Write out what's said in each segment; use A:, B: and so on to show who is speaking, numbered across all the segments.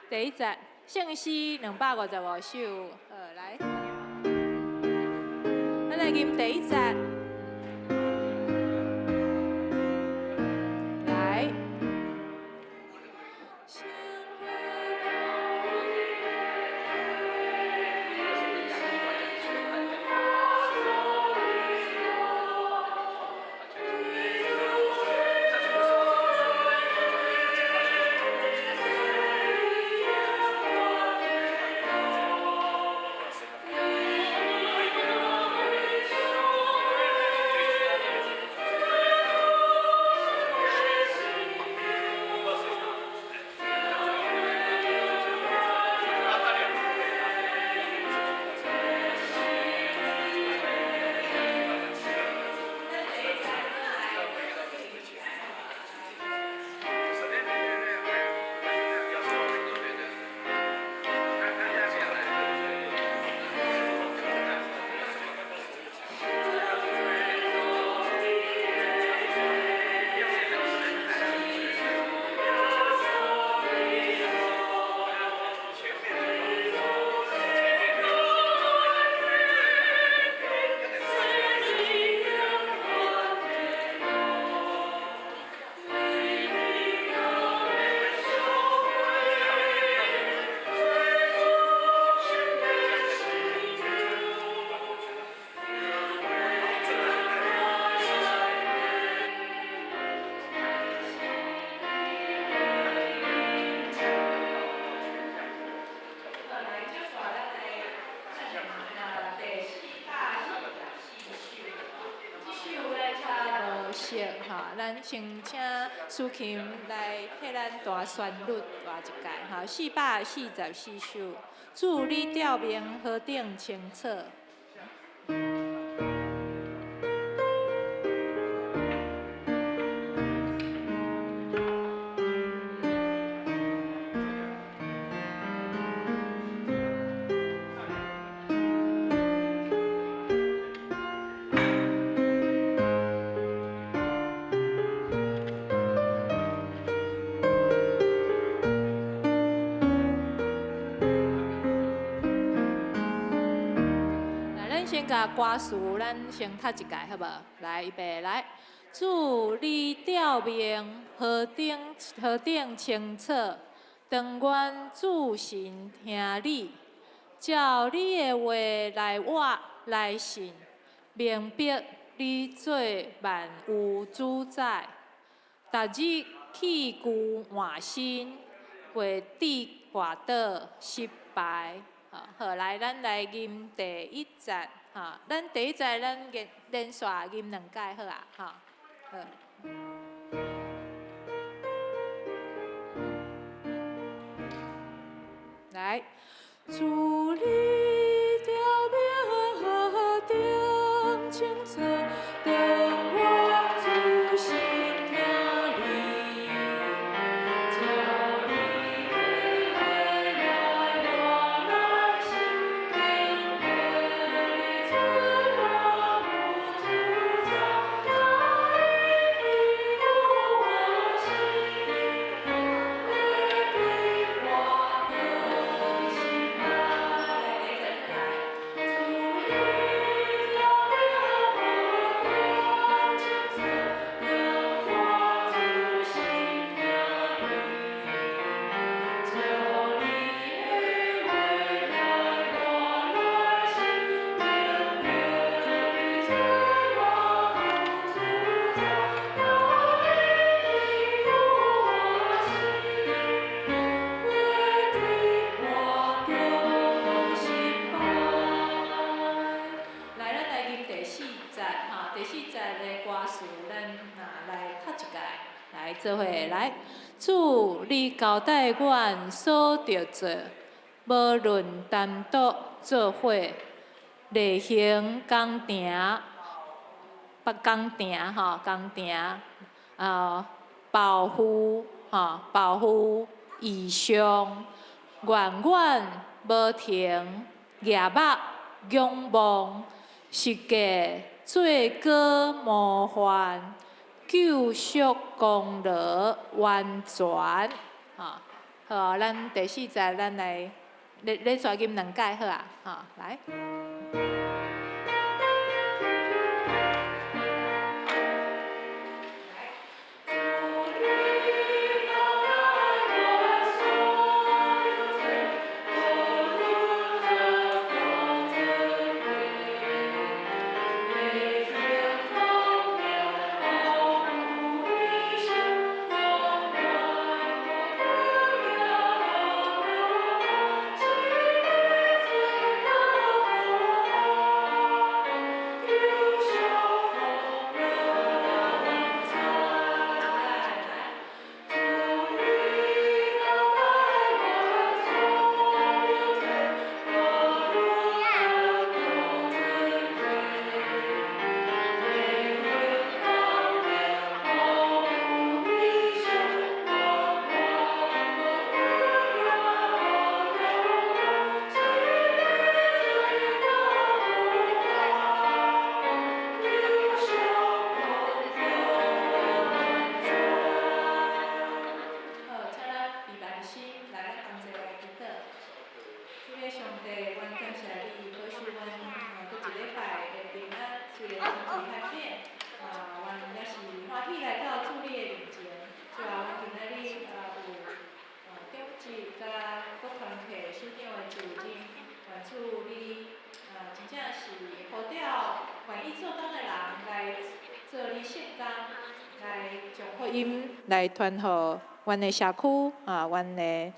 A: 第一節聖詩255首，好來，咱來吟第一節。來。咱先請蘇琴來替咱彈旋律彈一擺，吼，444首，主你照明何等清楚。先共歌詞，咱先讀一擺，好無？來，預備，來。主，你照明何等何等清楚，當阮注神聽你，照你的話來活來信，明白你做萬有主宰，逐日器具換新，袂致跋倒失敗。好，來，咱來吟第一節。吼，咱第一節咱連連續吟兩擺好啊，吼，好。來，主你照明何等清楚，當阮注神聽你，照你的話來活來信，明白你做萬有主宰，早已器具換新，袂致跋倒失敗。來，主你照明何等清楚，當阮注神聽你，照你的話來活來信，明白你做萬有主宰，早已器具換新，袂致跋倒失敗。來，咱來吟第四節，吼，第四節的歌詞，咱若來讀一擺，來做伙來。主，你交代阮所著做，無論單獨做伙，例行工程，不工程吼，工程啊，保護吼，保護異象，遠遠無停，舉目仰望，實價做高模範，救贖功勞完全，吼。好，咱第四節咱來連連續吟兩擺好啊，吼，來。好，請咱閉目心來咱同齊來祈禱。主的上帝，阮感謝你保守阮，閣一禮拜的平安，雖然天氣較冷，啊，阮也是歡喜來到主你的面前。主啊，阮今仔日有長執佮各團體首長的就任，願主你真正是呼召願意做工的人來做你聖工，來將福音來傳予阮的社區啊，阮的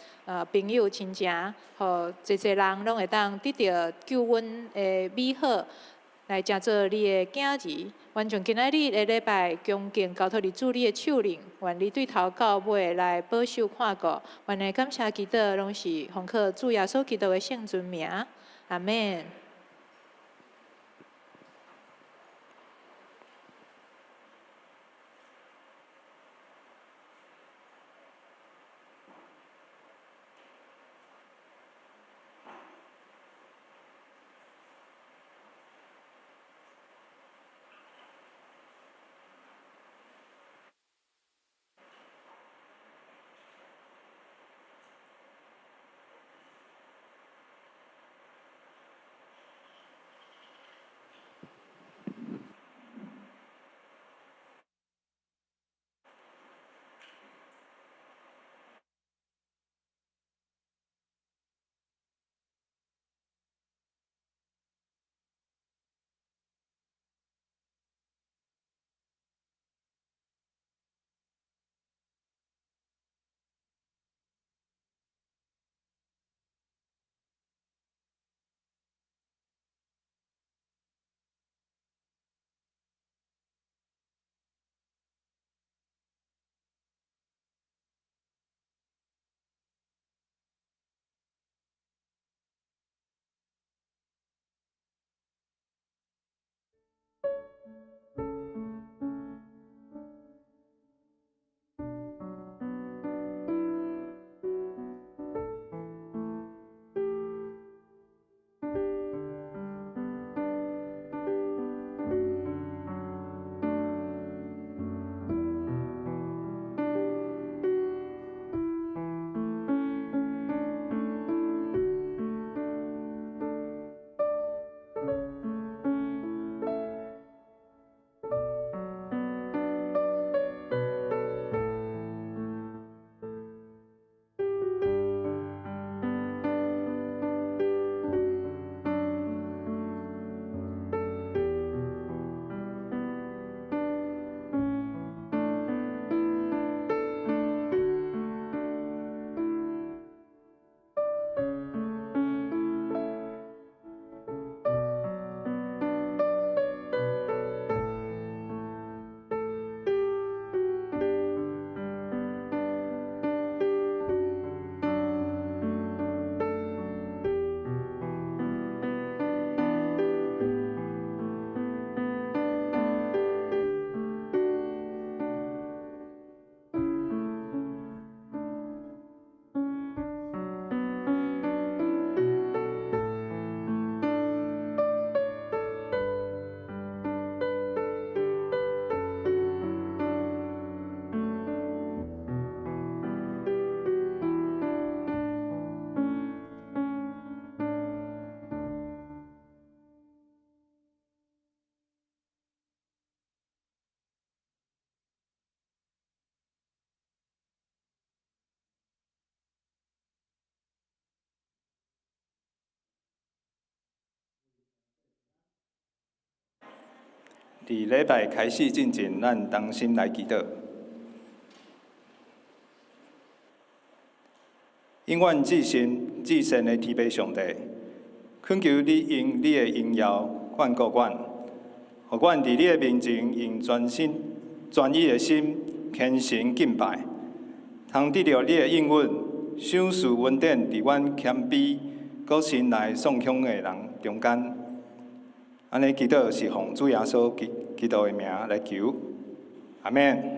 A: 朋友親情，予濟濟人攏會當得著救恩的美好，來成做你的囝兒。阮將今仔日的禮拜恭敬交託佇主你的手裡，願你對頭到尾來保守看顧。阮的感謝祈禱攏是奉靠主耶穌基督的聖尊名，阿們。
B: 佇禮拜開始進前，咱同心來祈禱。永遠至聖至善的天父上帝，懇求你用你的榮耀看顧阮，予阮佇你的面前用全心全意的心虔誠敬拜，通得著你的應允，賞賜恩典佇阮謙卑、閣心內喪胸的人中間。按呢祈禱是奉主耶穌基督的名來求，阿們。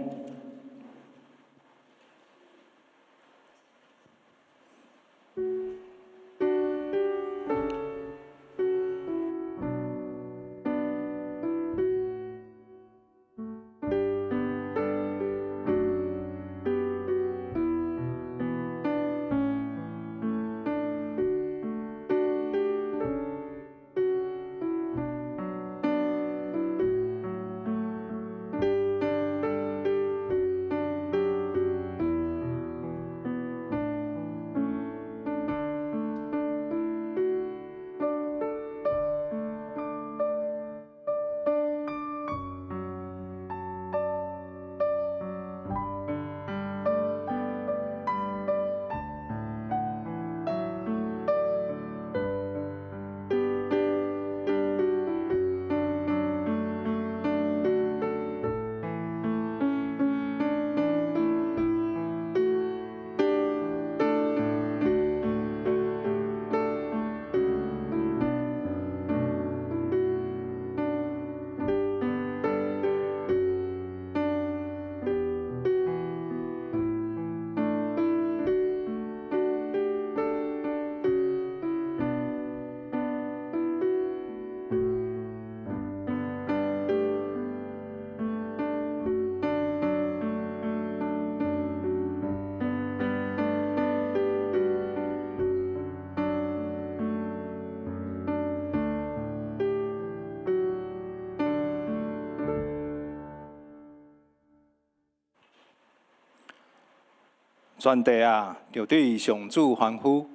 B: 全地啊，著對上主歡呼，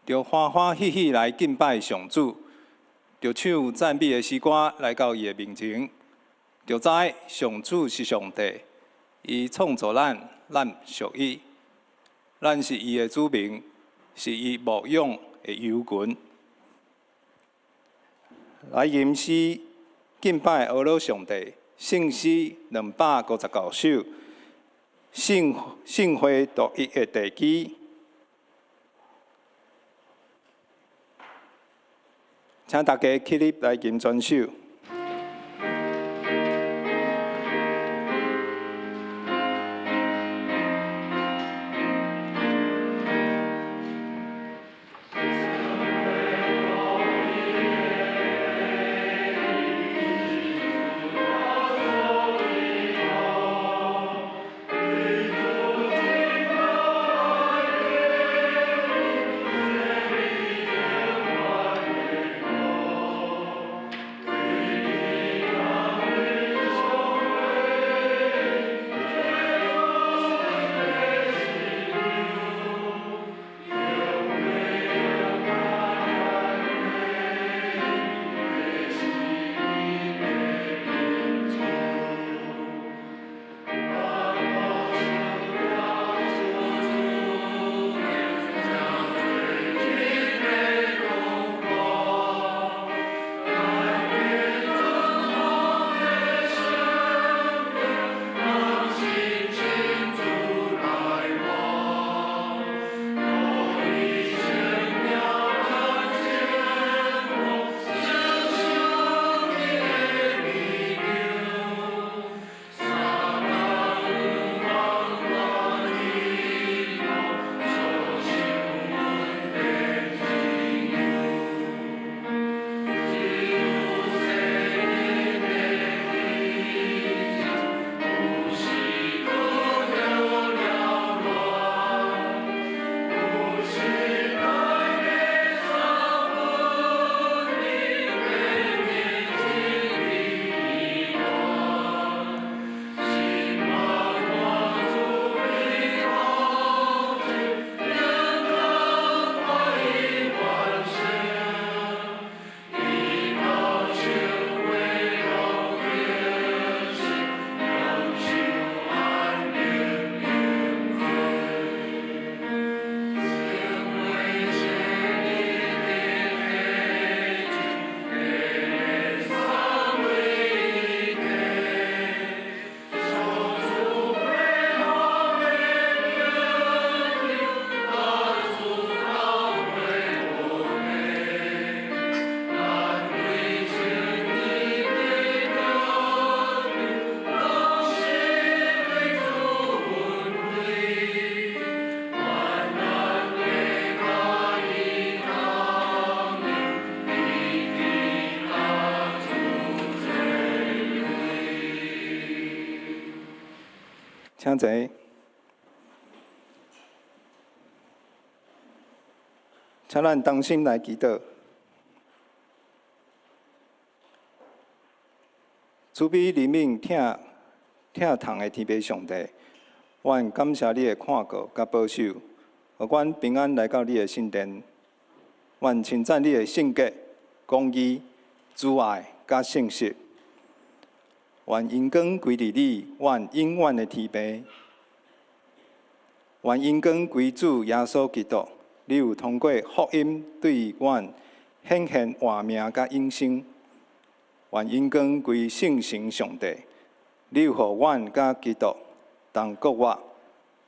B: 著歡歡喜喜來敬拜上主，著唱讚美的詩歌來到伊的面前，著知上主是上帝，伊創造咱，咱屬伊，咱是伊的子民，是伊牧養的羊群。來吟詩敬拜阿羅上帝，聖詩259首。聖會獨一的地基，請大家起立來吟全首。請坐。請咱同心來祈禱。慈悲憐憫疼疼痛的天父上帝，阮感謝你的看顧佮保守，予阮平安來到你的聖殿。阮稱讚你的聖潔、公義、慈愛佮信實。願榮光歸佇你，阮永遠的天父。願榮光歸主耶穌基督。你有通過福音對阮顯現活命佮永生。願榮光歸聖神上帝。你有予阮佮基督同復活，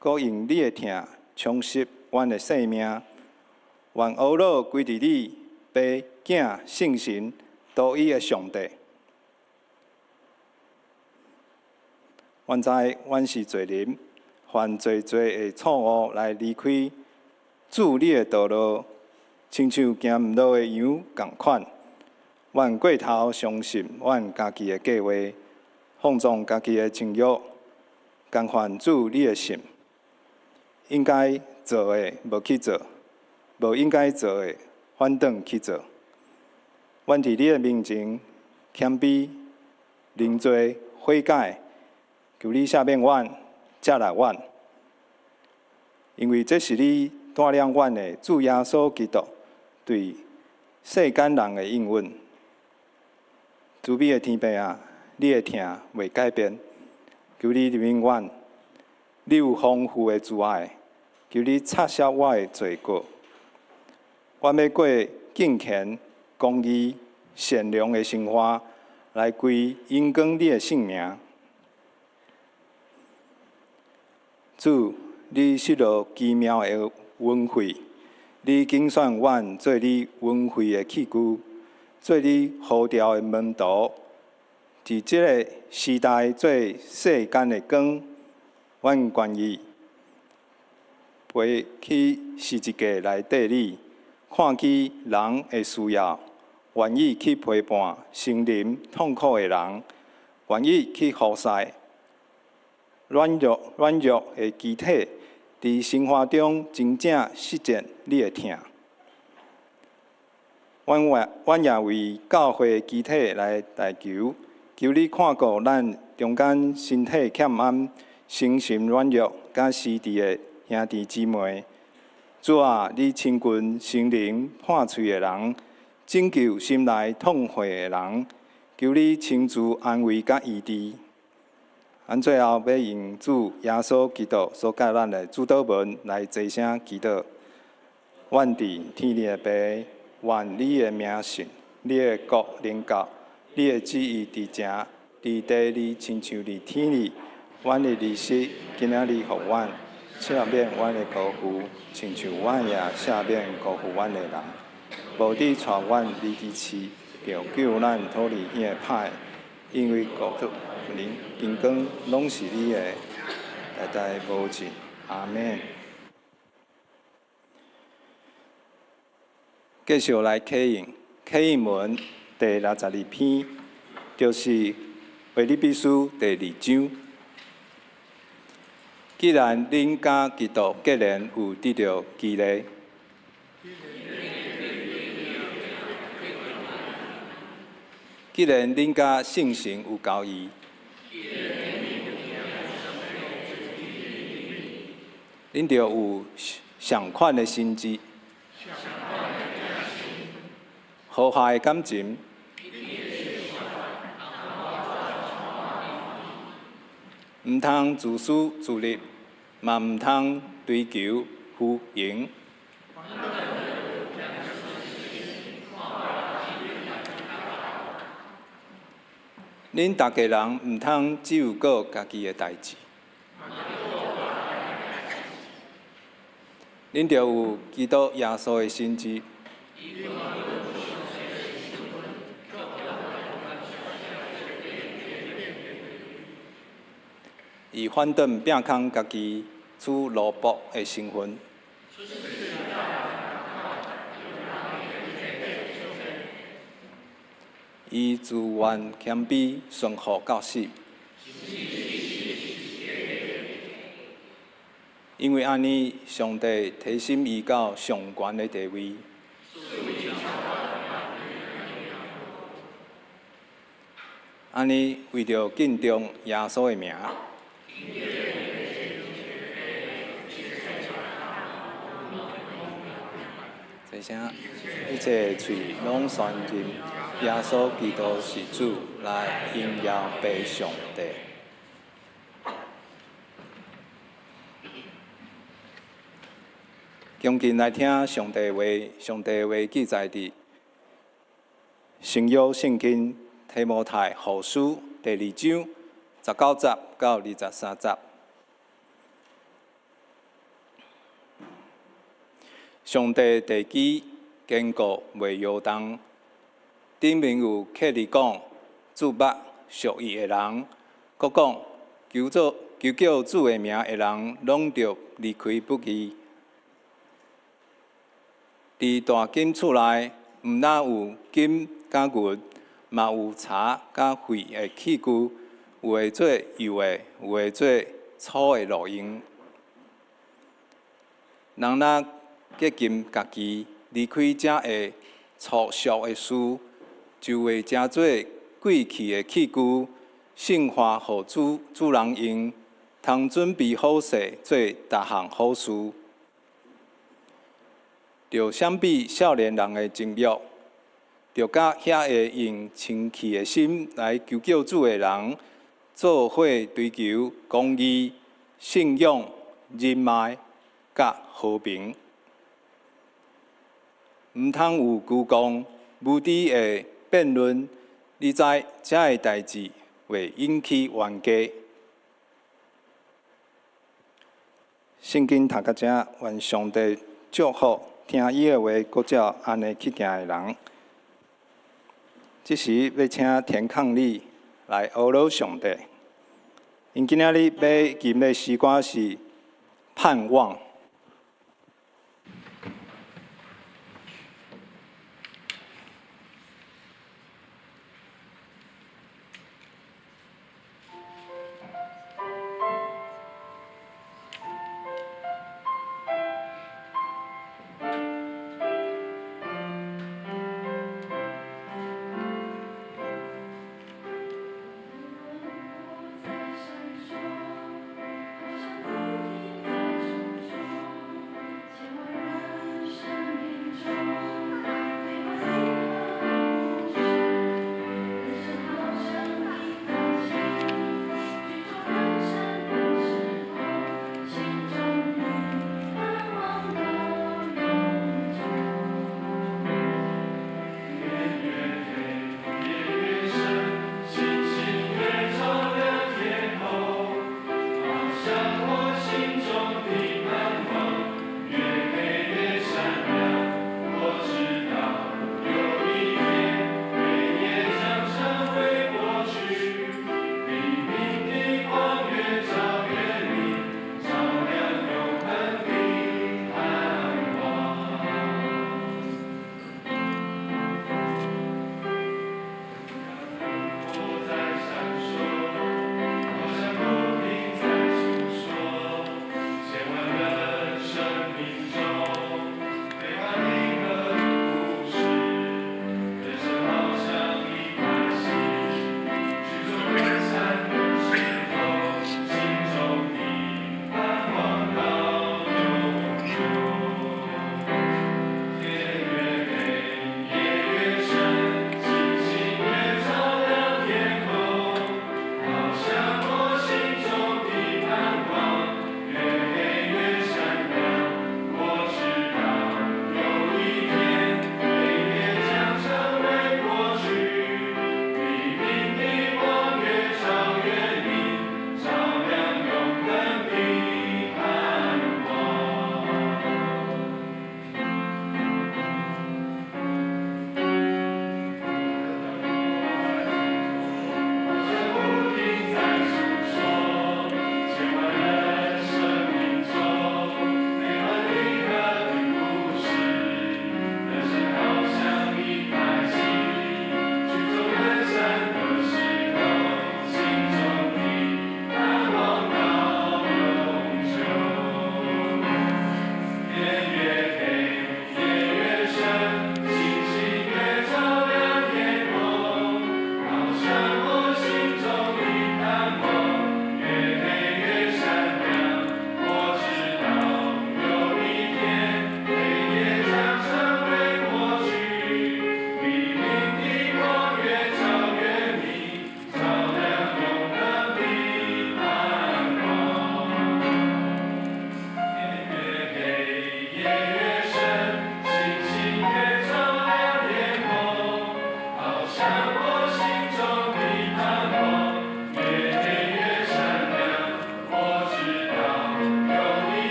B: 閣用你的疼充實阮的生命。願呵咾歸佇你爸、囝、聖神獨一的上帝。阮知阮是罪人，犯濟濟的錯誤來離開主你的道路，親像行毋路的羊仝款。阮過頭相信阮家己的計劃，放縱家己的情欲，干犯主你的心。應該做的無去做，無應該做的反轉去做。阮佇你的面前謙卑、認罪、悔改，求你赦免阮，接納阮，因為這是你帶領阮的主耶穌基督對世間人的應允。慈悲的天父啊，你的疼袂改變，求你憐憫阮，你有豐富的慈愛，求你擦消我的罪過。我欲過敬虔、公義、善良的生活，來歸榮光你的聖名。主，你失落奇妙的恩惠，你揀選阮做你恩惠的器具，做你呼召的門徒，佇這个時代做世間的光。阮願意背起十字架來綴你，看見人的需要，願意去陪伴心靈痛苦的人，願意去服侍軟弱的肢體，佇生活中真正實踐你的疼。阮也為教會肢體來代求，求你看顧咱中間身體欠安、身心軟弱、佮失智的兄弟姊妹。主啊，你親近心靈破碎的人，拯救心內痛悔的人，求你親自安慰佮醫治。咱最後欲用主耶穌基督所教咱的主禱文來齊聲祈禱。阮佇天裡的父，願你的名聖，你的國臨到，你的旨意佇正，佇地裡親像佇天裡。阮的日食今仔日予阮，赦免阮的辜負，親像阮也赦免辜負阮的人。無得帶阮入去試，著救咱脫離彼个歹。因為國度、能、榮光，攏是你的，代代無盡。阿們。繼續來啟應，啟應文第62篇，就是腓立比書第二章。既然恁佮基督結連有得著激勵，既然恁佮聖神有交誼，恁著有相款的心志，和諧的感情，毋通自私自利，嘛毋通追求虛榮。恁逐家人毋通只有顧家己的代誌，恁著有基督耶穌的心志。伊反轉摒空家己，取奴僕的身份。伊自願謙卑，順服到死。因為按呢，上帝提升伊到上懸的地位。按呢，為著敬重耶穌的名。這聲，一切喙攏宣認耶穌基督是主，來榮耀父上帝。恭敬來聽上帝話，上帝話記載佇新約聖經提摩太後書第二章19節到23節。上帝地基堅固袂搖動，頂面有刻字講：注目屬伊的人，閣講求做求叫主的名的人，攏著離開不義。佇大金厝內，毋但有金佮銀，嘛有柴佮廢的器具，有的做幼的，有的做粗的路用。人若潔淨家己，離開這下粗俗的事，就會成做貴氣的器具，聖化予主主人用，通準備好勢做逐項好事。著相比少年人的情欲，著佮遐个用清氣的心來求叫主的人，做伙追求公義、信仰、忍耐、佮和平。毋通有虛妄、無知的辯論，你知這个代誌會引起冤家。聖經讀到這，願上帝祝福聽伊的話，閣照按呢去行的人。這時欲請田抗力來阿羅上帝。𪜶今仔日欲吟的詩歌是盼望。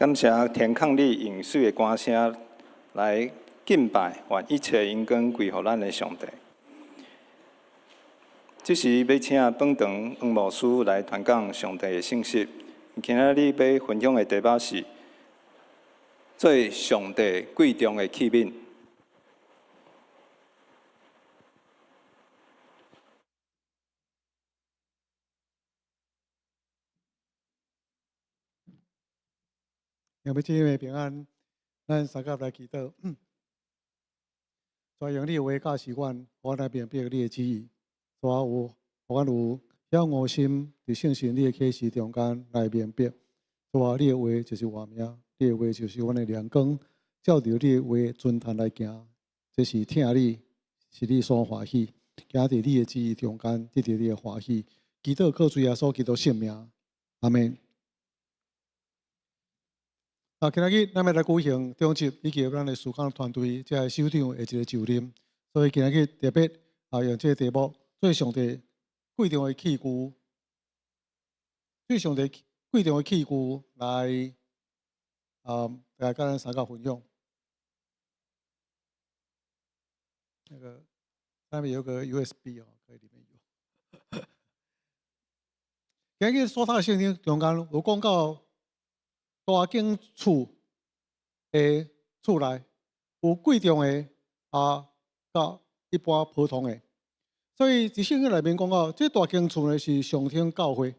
B: 感謝天空你用媠的歌聲來敬拜，願一切榮光歸予咱的上帝。這時欲請本堂黃牧師來傳講上帝的信息。今仔日欲分享的題目是做上帝貴重的器皿。
C: 兄弟姊妹平安，咱相佮來祈禱。主用你的話教示阮，予阮來明白你的旨意。主啊，有，予阮有曉悟心，佇聖神你的啟示中間來明白。主啊，你的話就是活命，你的話就是阮的亮光，照著你的話遵循來行，這是疼你，是你所歡喜。行佇你的旨意中間，得著你的歡喜。祈禱靠主耶穌基督聖名，阿們。啊，今仔日咱欲來舉行長執以及咱的事工團隊這个首長的一个就任，所以今仔日特別啊用這个題目做上帝貴重的器具，做上帝貴重的器具來啊來佮咱相佮分享。那個上面有個 USB 哦，可以裡面有。今日所讀的聖經中間有講到。大間厝的厝內有貴重的啊，佮一般普通的。所以佇聖經內面講到，這大間厝呢是上天教會。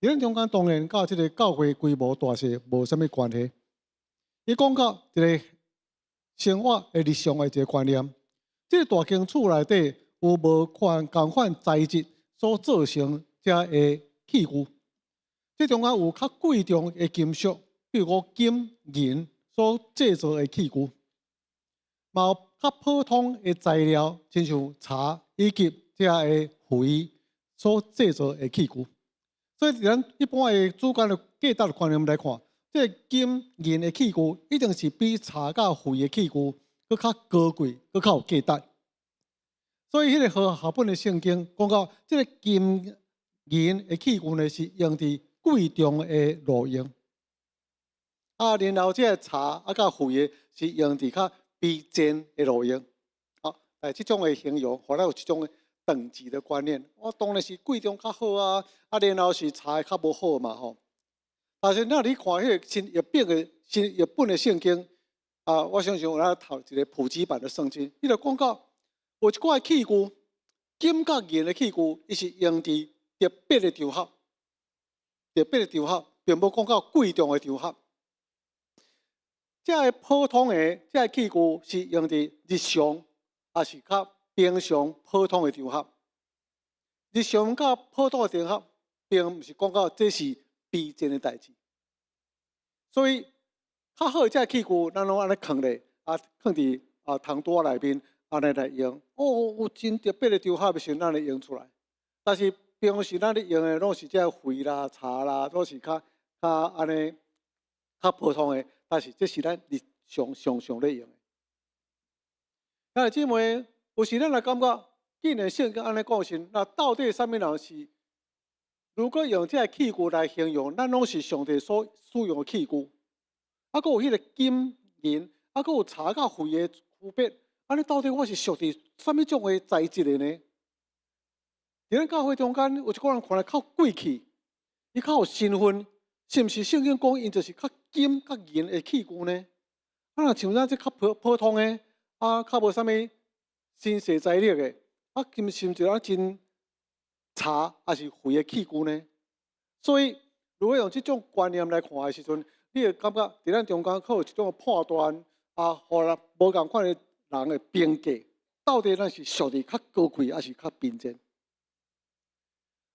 C: 佇咱中間當然佮這个教會規模大細無啥物關係。伊講到一个生活的日常的一个觀念，這个大間厝內底有無款仝款材質所做成這个器具，這中間有較貴重的金屬。比如講金銀所製造的器具，嘛有較普通的材料，親像柴以及這个灰所製造的器具。所以，佇咱一般的主觀的價值觀念來看，這个金銀的器具一定是比柴佮灰的器具閣較高貴、閣較有價值。所以，彼个和合本的聖經講到，這个金銀的器具呢，是用佇貴重的路用。啊，然後這个柴啊，佮灰的，是用佇較卑賤的路用。好，哎，這種的形容，予咱有這種的等級的觀念。我當然是貴重較好啊，啊，然後是柴較無好嘛，吼。但是，若你看彼个新譯本的新譯本的聖經，啊，我相信有咱讀一个普及版的聖經，伊就講到有一寡器具，金佮銀的器具，伊是用佇特別的場合，特別的場合，並無講到貴重的場合。這个普通的這个器具是用佇日常，抑是較平常普通的場合。日常佮普通的場合，並毋是講到這是卑賤的代誌。所以，較好的這个器具，咱攏按呢囥咧，啊，囥佇啊窗台內面，按呢來用。哦，有真特別的場合的時陣，咱來用出來。但是平時咱咧用的，攏是這个灰啦、柴啦，攏是較較按呢較普通的。但是這是咱日常常常咧用的。兄弟姊妹，有時咱來感覺，既然聖經按呢講時，那到底啥物人是？如果用這个器具來形容，咱攏是上帝所使用的器具。啊，閣有彼个金銀，啊，閣有柴佮灰的區別。按呢到底我是屬佇啥物種的材質的呢？佇咱教會中間，有一寡人看來較貴氣，伊較有身份。是毋是聖經講𪜶就是較金、較銀的器具呢？啊，若像咱這較普普通的，啊，較無啥物身世財力的，啊，是毋是咱真柴抑是灰的器具呢？所以，如果用這種觀念來看的時陣，你會感覺佇咱中間可有一種判斷，啊，予人無仝款的人的評價，到底咱是屬佇較高貴，抑是較貧賤？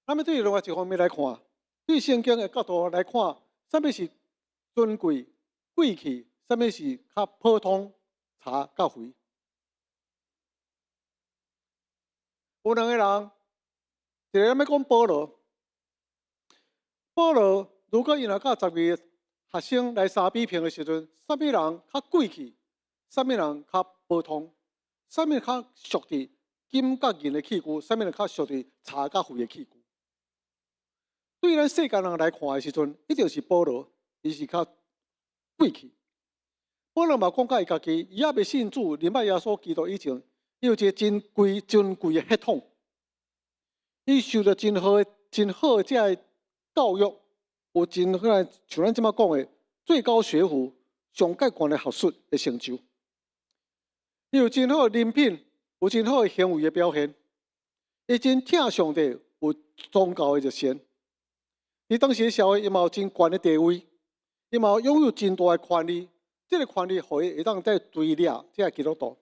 C: 咱欲對另外一方面來看。對聖經的角度來看，啥物是尊貴、貴氣，啥物是較普通柴佮灰？有兩個人，一个咱欲講保羅，保羅如果伊若佮12个學生來相比評的時陣，啥物人較貴氣，啥物人較普通，啥物較屬佇金佮銀的器具，啥物人較屬佇柴佮灰的器具？對咱世間人來看的時陣，一定是保羅，伊是較貴氣。保羅嘛講甲伊家己，伊猶未信主，認捌耶穌基督以前，伊有一個真貴、尊貴的血統，伊受著真好、真好的這个教育，有真好像咱這擺講的最高學府、上蓋懸的學術的成就，伊有真好的人品，有真好的行為的表現，伊真疼上帝，有宗教的熱誠。佇當時的社會，伊嘛有真懸的地位，伊嘛有擁有真大的權力。這个權力，予伊會當在追掠這个基督徒。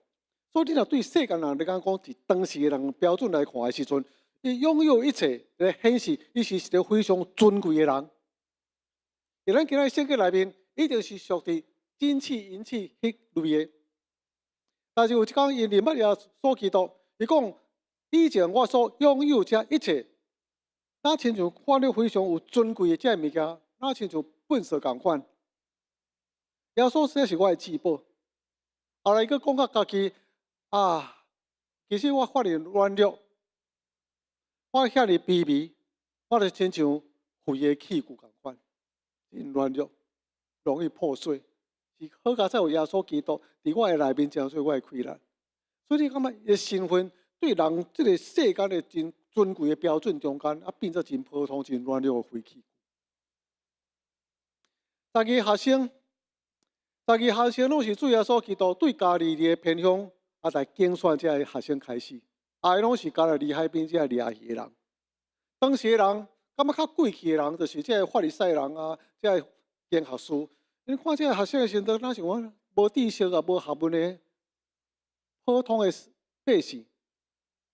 C: 所以你若對世間人來講，講佇當時的人標準來看的時陣，伊擁有一切來顯示，伊是一個非常尊貴的人。佇咱今仔聖經內面，一定是屬佇金器、銀器彼類的。但是有一工，伊認捌耶穌基督，伊講以前我所擁有這一切，若親像看著非常有尊貴的這个物件，若親像糞掃仝款。耶穌這是我的至寶。後來伊閣講甲家己啊，其實我遐爾軟弱，我遐爾卑微，我就親像廢的器具仝款，真軟弱，容易破碎。是好佳哉有耶穌基督佇我的內面，成做我的氣力。所以你感覺伊的身份對人這个世間的真尊貴的標準中間，啊變做真普通、真軟弱的廢器具。十二學生。十二學生攏是主耶穌基督對加利利的偏鄉啊，來揀選這个學生開始，啊，𪜶攏是加利利海邊這个掠魚的人。當時的人感覺較貴氣的人，就是這个法利賽人啊，這个經學士。𪜶看這个學生的時陣，若是講無知識啊、無學問的普通的百姓，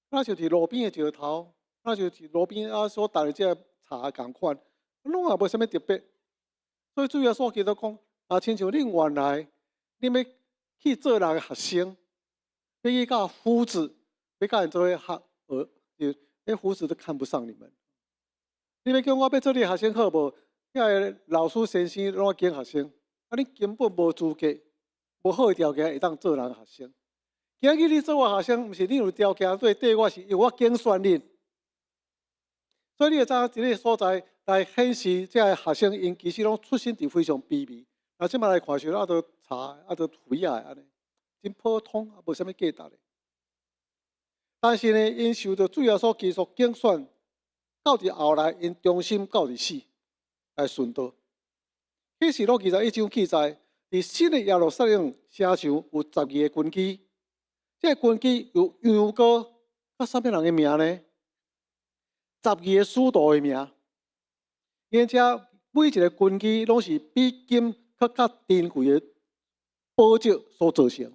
C: 若像佇路邊的石頭，若像佇路邊啊所擔的這个柴仝款，攏也無啥物特別。所以主耶穌基督講，啊，親像恁原來，恁欲去做人的學生，欲去佮夫子，欲佮𪜶做伙學，學，連夫子都看不上你們。你欲叫我欲做你學生好無？遐个老師先生攏愛揀學生，啊，你根本無資格，無好的條件會當做人學生。今日你做我學生，毋是你有條件對對我，是因為我揀選恁。所以你會知影這个所在來顯示，這个學生𪜶其實攏出身佇非常卑微。啊，這擺來看時，啊，都柴，啊，都廢仔的按呢，真普通，啊，無啥物價值的。但是呢，𪜶受著主耶穌基督揀選，到佇後來，𪜶忠心到佇死來殉道。啟示錄21章記載，佇新的耶路撒冷城牆有十二个根基，這个根基有羊羔，佮啥物人的名呢？十二个使徒的名。而且每一个根基攏是比金閣較珍貴的寶石所做成。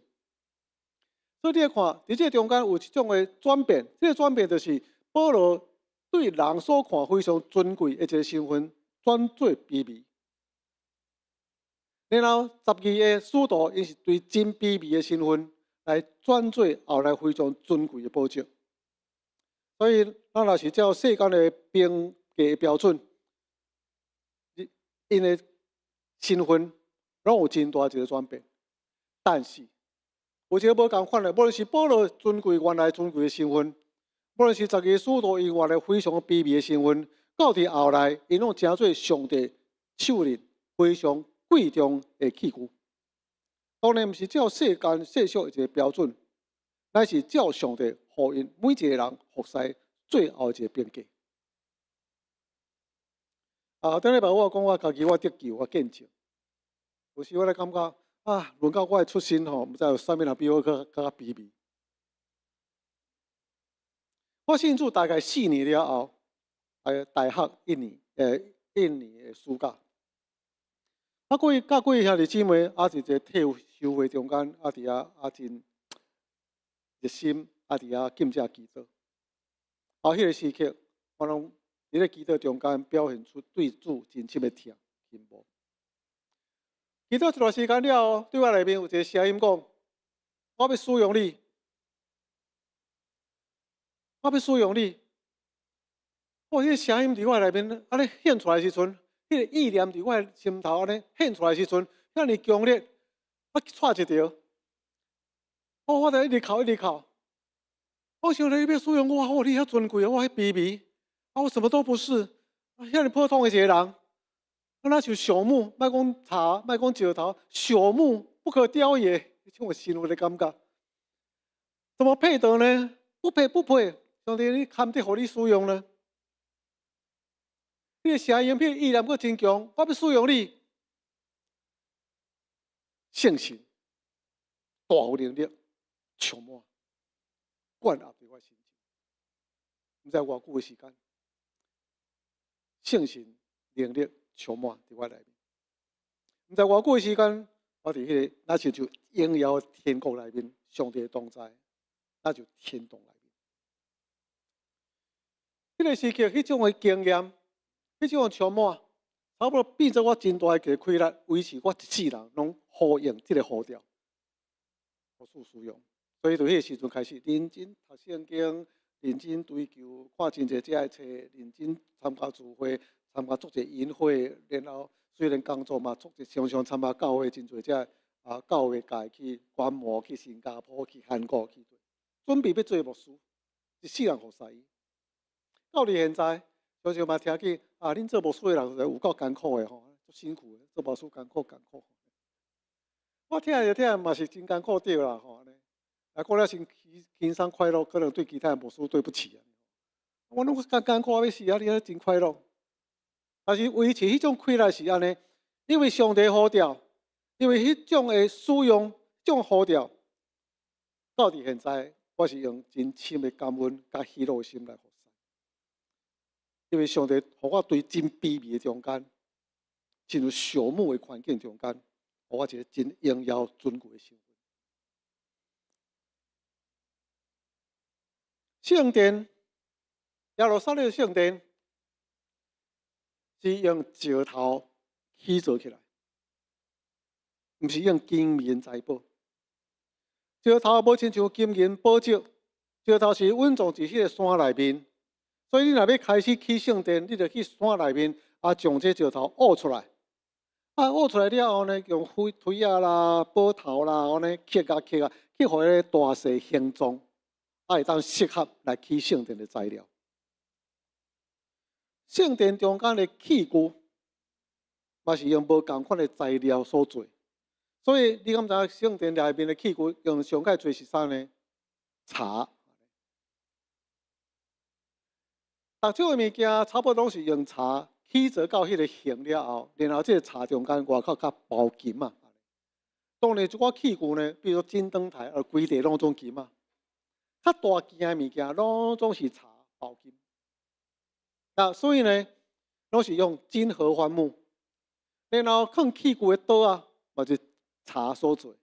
C: 所以你來看，佇這个中間有一種的轉變，這个轉變就是保羅對人所看非常尊貴的一个身份轉做卑微。然後十二个使徒，𪜶是對真卑微的身份來轉做後來非常尊貴的寶石。所以，咱若是照世間的評價標準，𪜶的身份攏有真大一个轉變。但是，有一个無仝款的，無論是保羅尊貴原來尊貴的身份，無論是十二个使徒𪜶原來非常卑微的身份，到佇後來，𪜶攏成做上帝手裡非常貴重的器具。當然，毋是照世間世俗的一个標準，乃是照上帝予𪜶每一个人服侍最後一个評價。啊，頂禮拜我講我家己我得救，我見證。有時我咧感覺啊，論到我的出身吼，毋知有啥物人比我閣較卑微。我信主大概4年了後，大學一年，一年的暑假，啊，佮幾兄弟姊妹啊，佇一个退修會中間，啊，佇遐啊真熱心，啊，佇遐禁食祈禱。啊，彼个時刻，我攏佇咧祈禱中間表現出對主真深的疼傾慕。祈禱一段時間了後，對我內面有一个聲音講：我欲使用你，我欲使用你。哦，彼个聲音佇我內面按呢現出來的時陣，彼个意念佇我的心頭按呢現出來的時陣，遐爾強烈，我掣一著。哦，我就一直哭，一直哭。我想你欲使用我，哦，你遐尊貴，我遐卑微，啊，我什麼都不是，遐爾普通的一个人。啊，若像朽木，莫講柴，莫講石頭，朽木不可雕也，彼種身份的感覺，怎麼配得呢？不配，不配！上帝，你堪得予你使用呢？你的聲音、彼個意念閣真強，我欲使用你，聖神大有能力，充滿，灌壓佇我身上。毋知偌久的時間，聖神能力充滿佇我內面。毋知偌久的時間，我佇彼個若親像榮耀天國內面，上帝同在，那就天堂內面。彼個時刻，彼種的經驗，彼種的充滿，差不多變做我真大的一個氣力，維持我一世人攏呼應這個呼召，予主使用。所以佇彼個時陣開始，認真讀聖經，認真追求，看真濟這个冊，認真參加聚會，參加足濟營會，然後雖然工作嘛，足濟常常參加教會真濟這个教會界去觀摩，去新加坡，去韓國去，準備欲做牧師，一世人服侍伊。到佇現在，常常嘛聽見啊，恁做牧師的人有夠艱苦的吼，足辛苦的，做牧師艱苦艱苦。我聽著聽嘛是真艱苦對啦吼，按呢。啊，過了先輕輕鬆快樂，可能對其他牧師對不起啊。我攏艱艱苦欲死啊，你還真快樂。但是維持彼種氣力是按呢，因為上帝呼召，因為彼種的使用，這種呼召，到佇現在，我是用真深的感恩佮喜樂的心來服侍。因為上帝予我對真卑微的中間，進入朽木的環境中間，予我一個真榮耀尊貴的身份。聖殿，耶路撒冷聖殿是用石頭起造起來，毋是用金銀財寶。石頭無親像金銀寶石，石頭是隱藏佇彼個山內面。所以你若欲開始起聖殿，你就去山內面啊，將這石頭挖出來。啊，挖出來了後呢，用推推仔啦、斧頭啦，按呢刻啊刻啊，去予彼個大細形狀，啊，會當適合來起聖殿的材料。聖殿中間的器具，嘛是用無仝款的材料所做。所以你敢知影聖殿內面的器具用上蓋濟是啥呢？柴。逐種的物件差不多攏是用柴起做到彼個形了後，然後這個柴中間外口較包金啊。當然，這寡器具呢，比如說金燈台，而規地攏總金啊。較大件的物件攏總是柴包金。啊，所以呢，攏是用金合歡木。然後囥器具的桌啊，嘛是柴所做。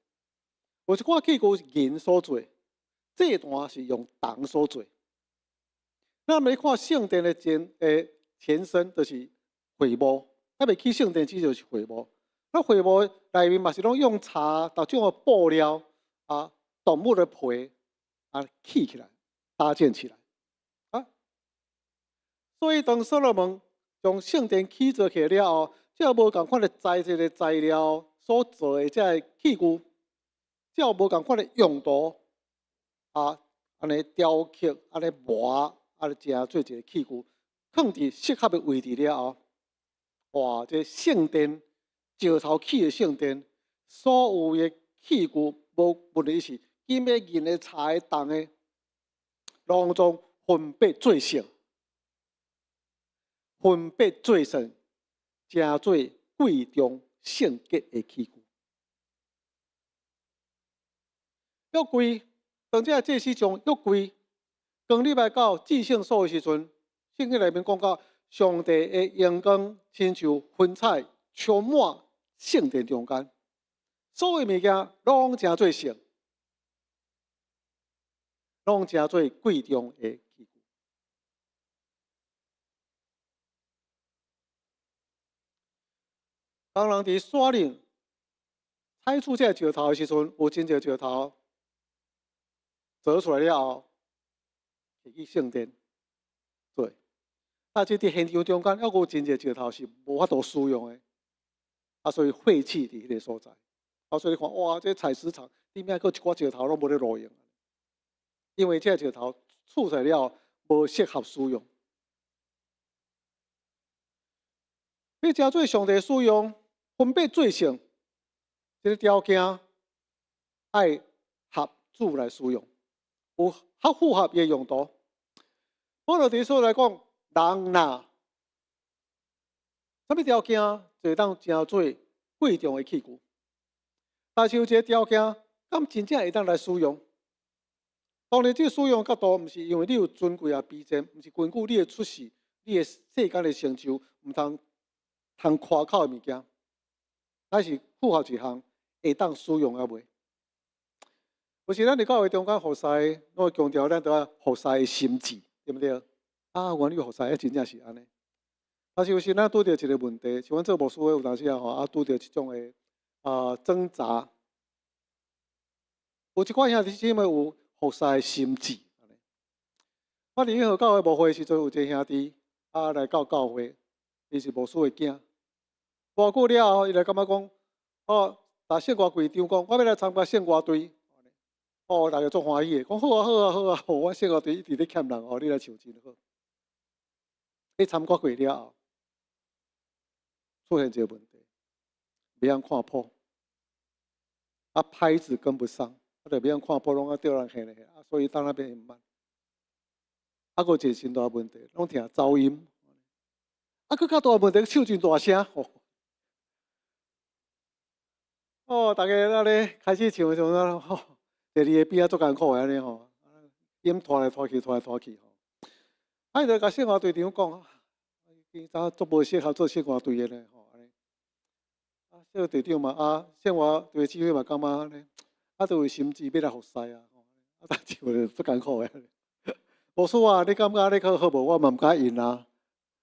C: 有一寡器具是銀所做，祭壇是用銅所做。咱們看聖殿的前身，就是會幕。還未起聖殿之前就是會幕。那會幕內面嘛是攏用柴、逐種的布料啊、動物的皮啊起起來、搭建起來。啊，所以當所羅門將聖殿起造起來了後，這無仝款的材質的材料所做的這个器具，這無仝款的用途啊，按呢雕刻，按呢磨。啊，就成做一个器具，放佇適合的位置了後，哇！這聖殿石頭起的聖殿，所有的器具無問題是金的、銀的、柴的、銅的，攏總分別做聖，分別做聖，成做貴重聖潔的器具。約櫃，當這个祭司將約櫃。當禮拜到至聖所的時陣，聖經內面講到，上帝的榮光親像雲彩充滿聖殿中間，所有物件攏成做聖，攏成做貴重的器具。當人佇山頂採取這个石頭的時陣，有真濟石頭鑿出來了後。去聖殿，對，啊，這佇現場中間，猶閣有真濟石頭是無法度使用的，啊，所以廢棄佇彼個所在。啊，所以你看，哇，這採石場頂面閣有一寡石頭攏無咧路用，因為這個石頭取出來了無適合使用。欲成做上帝使用，分別做聖，這个條件愛合主來使用，有較符合伊的用途。保羅佇所來講，人若啥物條件就會當成做貴重的器具，但是有一个條件，敢真正會當來使用？當然，這个使用角度，毋是因為你有尊貴啊卑賤，毋是根據你的出世、你的世間的成就，毋通通誇口的物件，乃是符合一項會當使用抑未？有時咱佇教會中間服侍，攏會強調咱著愛服侍的心志，對毋對？啊，原來服侍，真正是按呢。但是有時咱拄著一个問題，像阮做牧師的有當時啊吼，啊拄著這種的啊掙扎。有一寡兄弟姊妹有服侍的心志。我佇永和教會牧會的時陣，有一个兄弟啊來到教會，伊是牧師的囝。無久了後，伊來感覺講，哦，逐聖歌隊長講，我欲來參加聖歌隊。哦，大家足歡喜的，講好啊好啊好啊，阮聖歌隊一直咧欠人哦，你來唱真好。你參加過了後，出現一个問題，袂曉看譜，啊拍子跟不上，啊就袂曉看譜，攏愛著人還咧，啊所以到那邊很慢。啊，閣有一个真大問題，攏聽走音。啊，閣較大問題，唱真大聲。哦，大家那咧開始唱的時陣，吼，第二个邊仔足艱苦的按呢吼，音拖來拖去，拖來拖去吼。啊，伊就共聖歌隊長講，伊早足無適合做聖歌隊的咧吼，按呢。啊，聖歌隊長嘛，啊，聖歌隊指揮嘛感覺按呢，啊，都有心志欲來服侍啊，吼，啊，但是就足艱苦的。牧師啊，你感覺你較好無？我嘛毋敢應啊。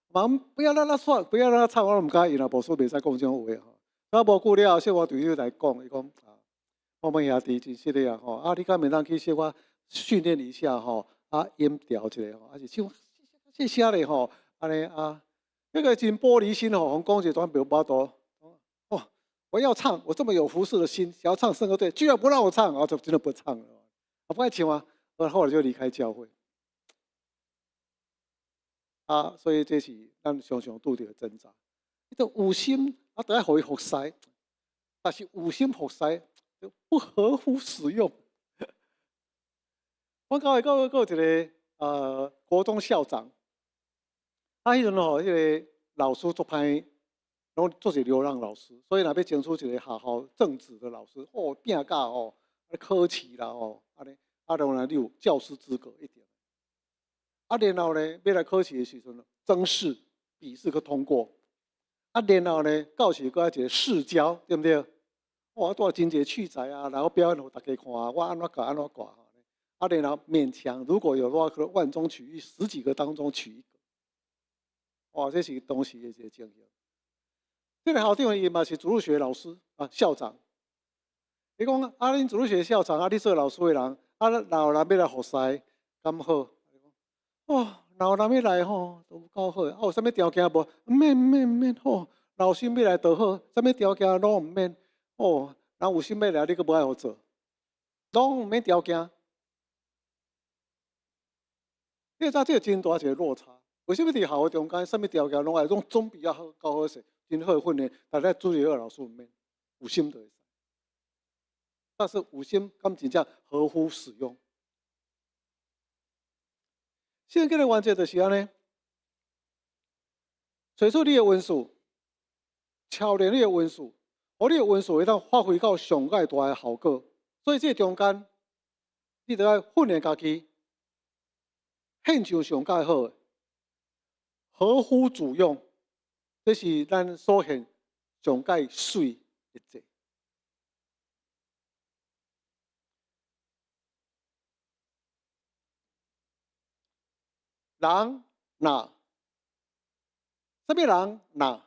C: 嘛，不要讓他說，不要讓他唱，我毋敢應啊。牧師袂使講這種話吼。啊，無久了後，聖歌隊長來講，伊講啊，我們兄弟真實的啊吼，啊，你敢袂當去小可訓練一下吼，啊，音調一下吼，啊是唱細聲咧吼，按呢啊，那個真玻璃心吼，講一段袂巴肚。哦，我要唱，我這麼有服侍的心，想要唱聖歌隊，居然不讓我唱，啊，就真的不唱了。我不愛唱啊，我後來就離開教會。啊，所以這是咱常常拄著的掙扎。你都有心啊，著愛予伊服侍，但是有心服侍不合乎使用。我教會閣閣有一个國中校長，啊，彼陣吼，彼个老師足歹，攏足濟流浪老師，所以若欲爭取一个學校正職的老師，哦，拼甲吼，考試啦吼，按呢，啊，當然你有教師資格一定。啊，然後呢，欲來考試的時陣，甄試、筆試閣通過。啊，然後呢，到時閣愛一个試教，對毋對？哇，帶真濟器材啊，然後表演予大家看，我按怎教按怎教。啊，然後勉強，如果有的話，可能萬中取一，十幾個當中取一個。哇，這是當時的一個情形。這个校長伊嘛是主日學老師啊，校長。伊講啊，恁主日學校長啊，你做老師的人，啊，若有人欲來服侍，敢好？哦，若有人欲來吼，都有夠好。啊，有啥物條件無？毋免毋免毋免吼，若有心欲來就好，啥物條件攏毋免。哦，人有心欲來，你閣無愛予做，攏毋免條件。你知這個真大一個落差。為啥物佇學校中間，啥物條件攏愛攏準備啊好，夠好勢，真好的訓練，但咱主日學老師毋免，有心就會使。但是有心敢真正合乎使用？聖經的原則就是按呢，揣出你的恩賜，操練你的恩賜，予你的恩賜會當發揮到上蓋大的效果。所以這中間，你著愛訓練家己，獻上上蓋好的，合乎主用，這是咱所獻上蓋媠的祭。人若，啥物人若？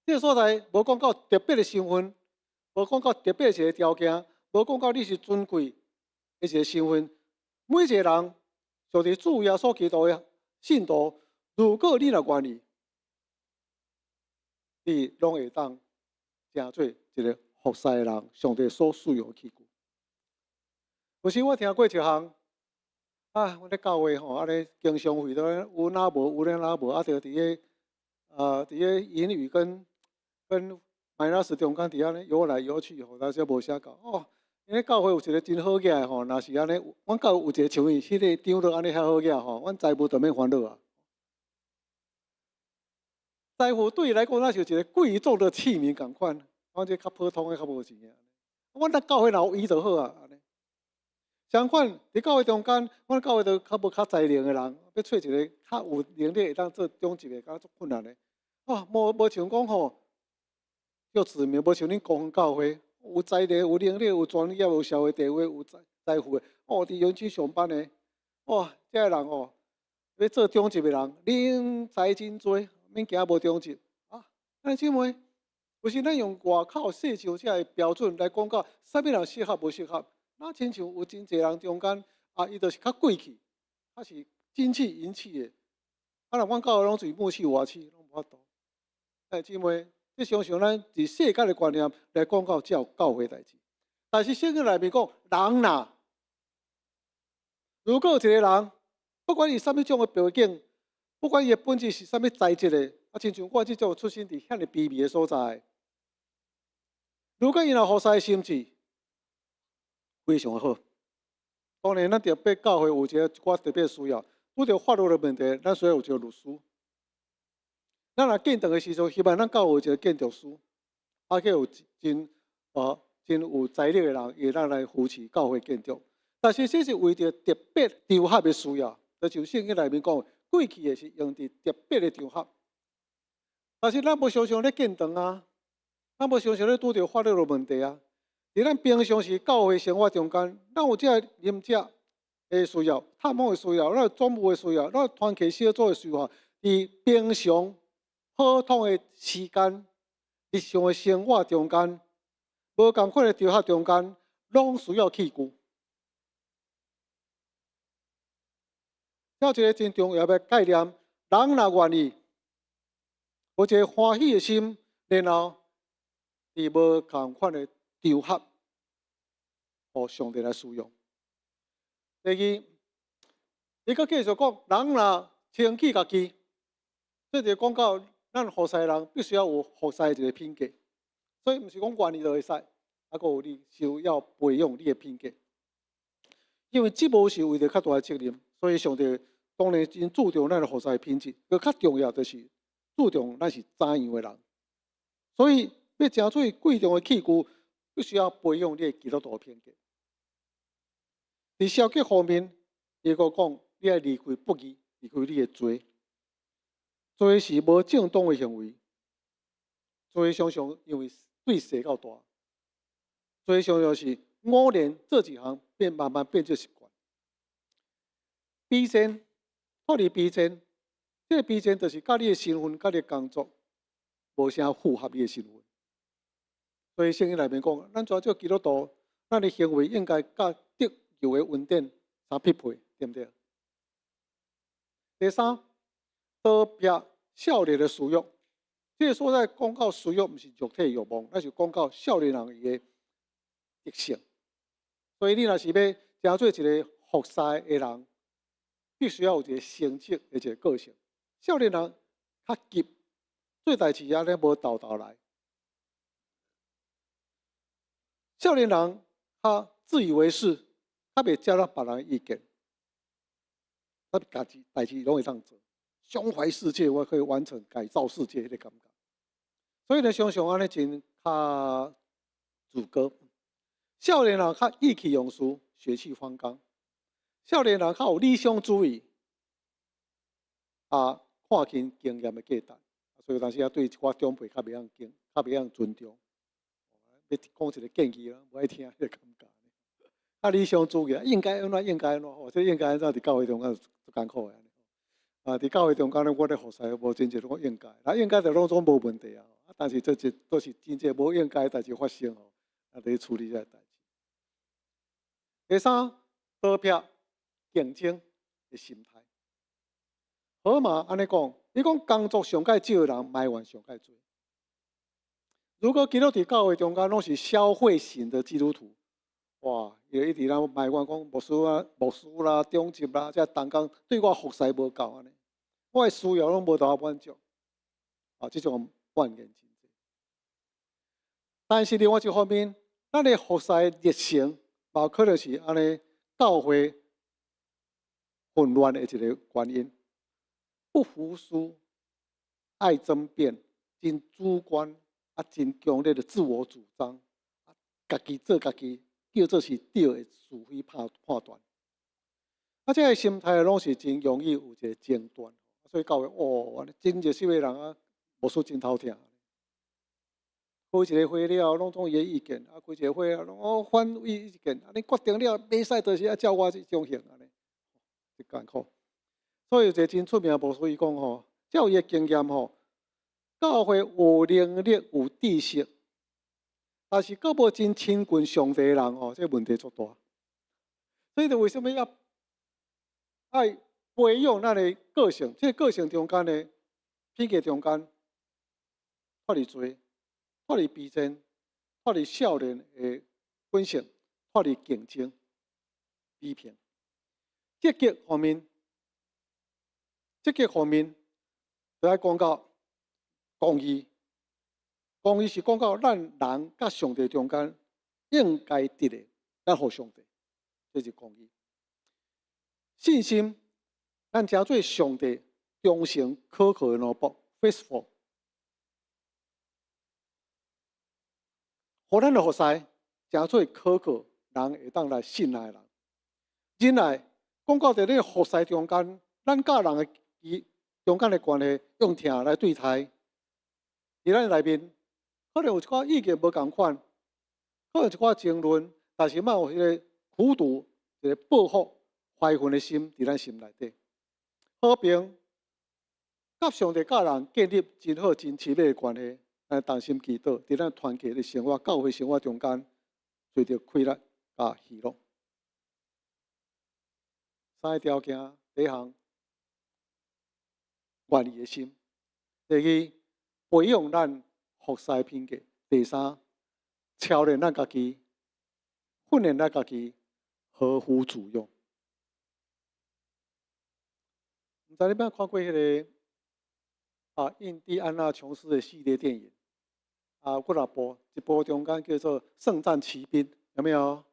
C: 這个所在無講到特別的身份，無講到特別一个條件，無講到你是尊貴的一个身份。每一个人，就是主耶穌基督的信徒，如果你若願意，你攏會當成做一个服侍的人，上帝所使用的器具。有時我聽過一項。啊，阮咧教會吼，按呢經常會都有哪無，有咧哪無，啊，就佇咧佇咧言語跟 minus 中間佇遐咧游來游去吼，但是無寫到哦。𪜶咧教會有一個真好額的吼，若是按呢，阮教會有一個像伊彼個長老按呢遐好額吼，阮財務就免煩惱啊。財務對伊來講，那是一個貴重的器皿仝款，阮這較普通的較無錢的。阮咱教會若有伊就好啊。相反，佇教會中間，阮教會都較無較才能的人，欲揣一个較有能力會當做長執的，敢若足困難的。哇，無像講吼，叫子民，無像恁公教會，有才能、有能力、有專業、有社會地位、有財富的，哦，佇園區上班的，哇，這个人哦，欲做長執的人，人才真濟，免驚無長執啊。兄弟姊妹，有時咱用外口世上這个標準來講到，啥物人適合無適合？那親像有真濟人中間啊，伊就是較貴氣，較是金氣銀氣的。啊，若阮教會攏是木氣瓦氣，攏無法度。兄弟姊妹，這常常咱佇世界的觀念來講到這教會代誌，但是聖經內面講，人若如果有一個人，不管伊啥物種的背景，不管伊的本質是啥物材質的，啊，親像我這種出身佇遐爾卑微的所在，如果伊若服侍的心志，非常好。當然，咱特別教會有一個一寡特別需要，拄著法律的問題，咱需要有一個律師。咱若建堂的時陣，希望咱教會有一個建築師，啊，去有真有才力的人，會當來扶持教會建築。但是這是為著特別場合的需要，就像聖經內面講，過去的是用佇特別的場合。但是咱無常常咧建堂啊，咱無常常咧拄著法律的問題啊。佇咱平常時教會生活中間，咱有這個啉食的需要、探訪的需要、咱有總務的需要、咱有團契小組的需要。佇平常普通的時間、日常的生活中間，無仝款的場合中間，攏需要器具。這一個真重要的概念，人若願意有一個歡喜的心，然後佇無仝款的場合，予上帝來使用。第二，伊閣繼續講，人若清潔家己，這就講到咱服侍人必須要有服侍的一個品格，所以毋是講願意就會使，啊，閣有你需要培養你的品格。因為職務是為著較大的責任，所以上帝當然真注重咱的服侍的品質。閣較重要就是注重咱是怎樣的人。所以欲成做貴重的器具，必須要培養你的基督徒品格。佇消極方面，伊閣講，你愛離開不義，離開你的罪。罪是無正當的行為，罪常常因為對勢較大，罪常常是偶然做一項變慢慢變做習慣。卑賤，脫離卑賤，這个卑賤就是佮你的身份、佮你的工作無啥符合你的身份。所以聖經內面講，咱做做基督徒，咱的行為應該佮得救的恩典相匹配，對毋對？第三，逃避少年的私欲。這个所在講到私欲，毋是肉體欲望，那是講到少年人伊的特性。所以你若是欲成做一個服侍的人，必須要有一個成熟的一个個性。少年人較急，做代誌按呢無沓沓來。少年人較自以為是，較袂接納別人意見，他家己代誌攏會當做，胸懷世界，我可以完成改造世界彼个感覺。所以呢，常常按呢真較自高。少年人較意氣用事，血氣方剛。少年人較有理想主義，啊，看輕經驗的價值，所以有當時啊，對一寡長輩較袂曉敬，較袂曉尊重。欲講一个建議啦，無愛聽彼个感覺。啊，理想主義，應該按怎，應該按怎，吼，這應該按怎佇教會中間足艱苦的。啊，佇教會中間咧，我咧服侍無真濟攏講應該，啊，應該就攏總無問題啊。但是這這都是真濟無應該的代誌發生吼，啊，佇處理這个代誌。第三，逃避競爭的心態。荷馬按呢講，伊講工作上蓋少的人埋怨上蓋濟。如果基督佇教會中間攏是消費型的基督徒，哇，伊就一直咧埋怨講牧師啊、牧師啦、長執啦，這同工對我服侍無夠按呢，我的需要攏無得到滿足。啊，這種怨言真濟。但是另外一方面，咱的服侍熱誠，嘛可能是按呢教會混亂的一個原因。不服輸，愛爭辯，真主觀啊，真強烈的自我主張，家己做家己，叫做是對的是非判斷。啊，這个心態攏是真容易有一個爭端，所以教會哦，真熱心的人啊，牧師真頭疼。開一個會了，攏總伊的意見；啊，開一個會了，攏哦反對意見。啊，你決定了，袂使就是愛照我這種型按呢，真艱苦。所以有一個真出名的牧師伊講吼，照伊的經驗吼，教會有能力、有知識，但是閣無真親近上帝的人吼，這個問題足大。所以就為啥物要愛培養咱的個性？這個個性中間的品格中間，脫離罪，脫離卑賤，脫離少年的本性，脫離競爭、比拼。積極方面，積極方面，就愛講到公義。公義是講到咱人佮上帝中間應該得的，咱予上帝，這是公義。信心，咱成做上帝忠誠可靠的奴僕，faithful。予咱的服侍，成做可靠人會當來信賴的人。忍耐，講到佇咧服侍中間，咱佮人的伊中間的關係，用疼來對待。佇咱內面，可能有一寡意見無仝款，可能有一寡爭論，但是嘛有彼個苦毒，一個報復、懷恨的心佇咱心內底。和平，佮上帝佮人建立真好、真親密的關係，咱同心祈禱，佇咱團契的生活、教會生活中間，揣著快樂佮喜樂。三個條件，第一項，願意的心；第二，培養咱服侍品格；第三，操練咱家己，訓練咱家己，合乎主用。毋知你捌看過彼个啊？印第安納瓊斯的系列電影啊，有幾若部，一部中間叫做《聖戰奇兵》，有沒有？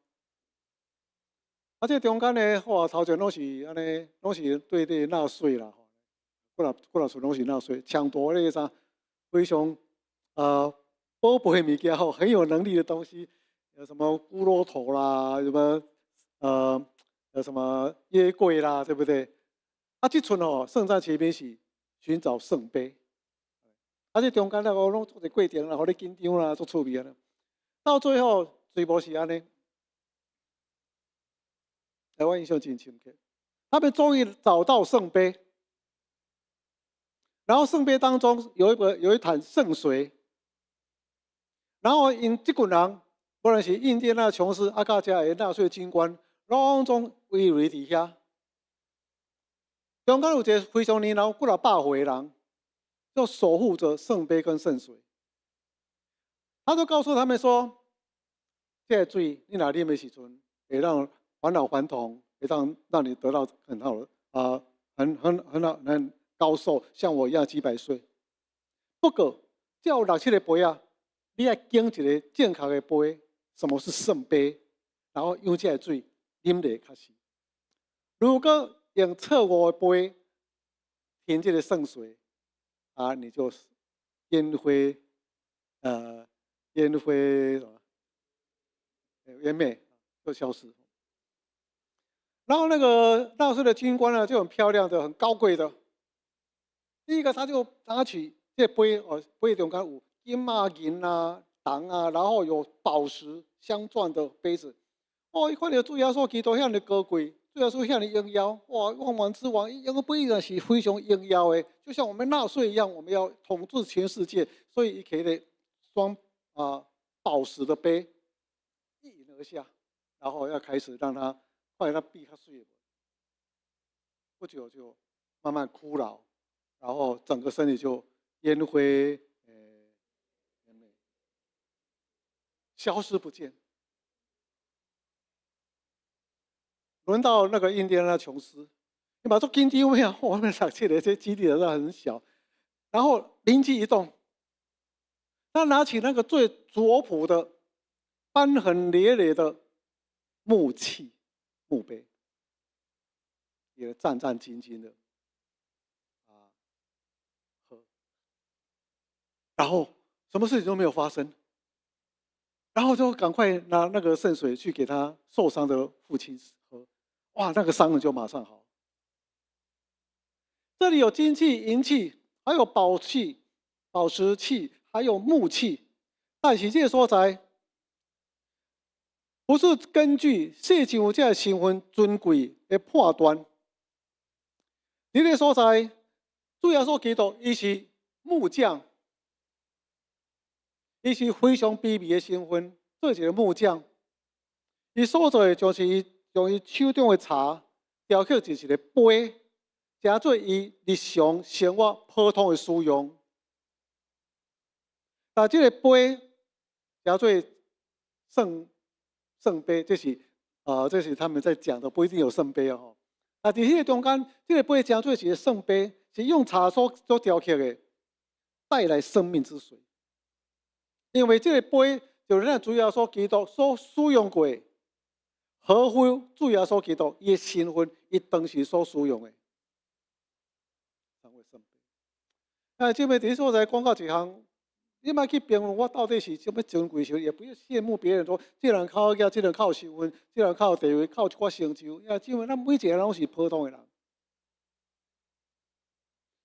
C: 啊，這中間呢，哇，頭前攏是按呢，攏是對對納粹啦，吼，幾若幾若出攏是納粹，搶奪那個啥非常寶貝物件吼，很有能力的東西，有什麼骷髏頭啦，什麼有什麼約櫃啦，對不對？啊，這齣吼，聖戰奇兵是尋找聖杯，啊，這中間那個攏做一個過程啦，予你緊張啦，足趣味啊。到最後，全部是按呢。台灣印象真深刻，他們終於找到聖杯，然後聖杯當中有一壇聖水，然後𪜶這群人，無論是印第安納瓊斯、啊，佮遮的納粹軍官，攏總圍圍佇遐。中間有一個非常年老、幾若百歲的人，就守護着聖杯跟聖水。他就告訴他們說：這個水你若啉的時陣，會讓返老還童，會讓你得到很好的啊，很很很好很高壽，像我一樣幾百歲。不過，這有六七個杯仔，你愛揀一個正確的杯，什麼是聖杯？然後用這個水啉落較是。如果用錯誤的杯盛這個聖水，啊，你就煙灰什麼？煙滅就消失。然後那個納粹的軍官呢，就很漂亮的、很高貴的。第一個，他就拿起這杯哦，杯中間有金啊、銀啊、銅啊，然後有寶石鑲鑽的杯子。哦，伊看著主耶穌基督遐爾高貴，主耶穌遐爾榮耀，哇！萬王之王，用個杯子是非常榮耀的，就像我們納粹一樣，我們要統治全世界，所以伊提的雙啊寶石的杯一飲而下，然後要開始讓他。後來他閉較水，不久就慢慢枯老，然後整個身體就煙灰，消失不見。輪到那個印第安納瓊斯，你嘛足緊張呀？我們六七個這基地都很小，然後靈機一動，他拿起那個最拙樸的、斑痕累累的木器、木杯，也戰戰兢兢的啊喝，然後什麼事情都沒有發生，然後就趕快拿那個聖水去給他受傷的父親喝，哇，那個傷痕就馬上好。這裡有金器、銀器，還有寶器、寶石器，還有木器，但是這個所在不是根據世上這個身份尊貴的判斷。這個所在，主耶穌基督，伊是木匠，伊是非常卑微的身份，做一個木匠。伊所做的就是伊用伊手中的柴雕刻成一個杯，成做伊日常生活普通的使用。但這個杯叫做聖聖杯，這是他們在講的，不一定有聖杯哦。啊，佇彼個中間，這個杯成做一個聖杯，是用柴所雕刻的，帶來生命之水。因為這個杯就是咱主耶穌基督所使用過，合乎主耶穌基督伊的身份，伊當時所使用的。成為聖杯。啊，這邊佇所在講到一項，你莫去評論我到底是啥物尊貴時，也不要羨慕別人說，這人較好額，這人較有身份，這人較有地位，較有一寡成就。因為咱每一個人攏是普通的人，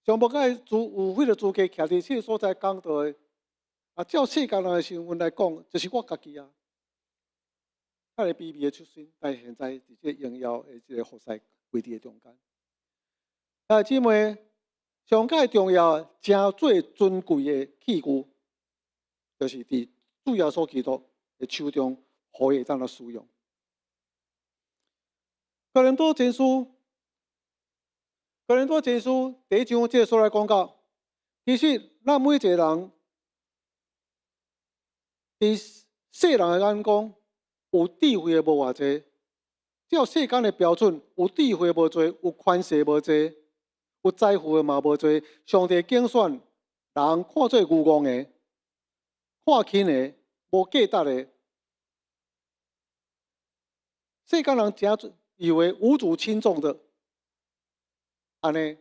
C: 上無愛資有彼個資格徛佇這個所在講道的，啊，照世間人的身份來講，就是我家己啊。較個卑微的出身，但現在佇這個榮耀的這個服侍位置的中間。啊，姊妹，上蓋重要、誠最尊貴的器具，就是佇主耶穌基督的手中，予伊會當來使用。哥林多前書，哥林多前書第一章這個所在講到，其實咱每一個人，佇世人的眼光，有智慧的無偌濟，照世間的標準，有智慧無濟，有權勢無濟，有財富的嘛無濟。上帝揀選人看做愚戇的、看輕的、無價值的，世間人誠以為無足輕重的，按呢，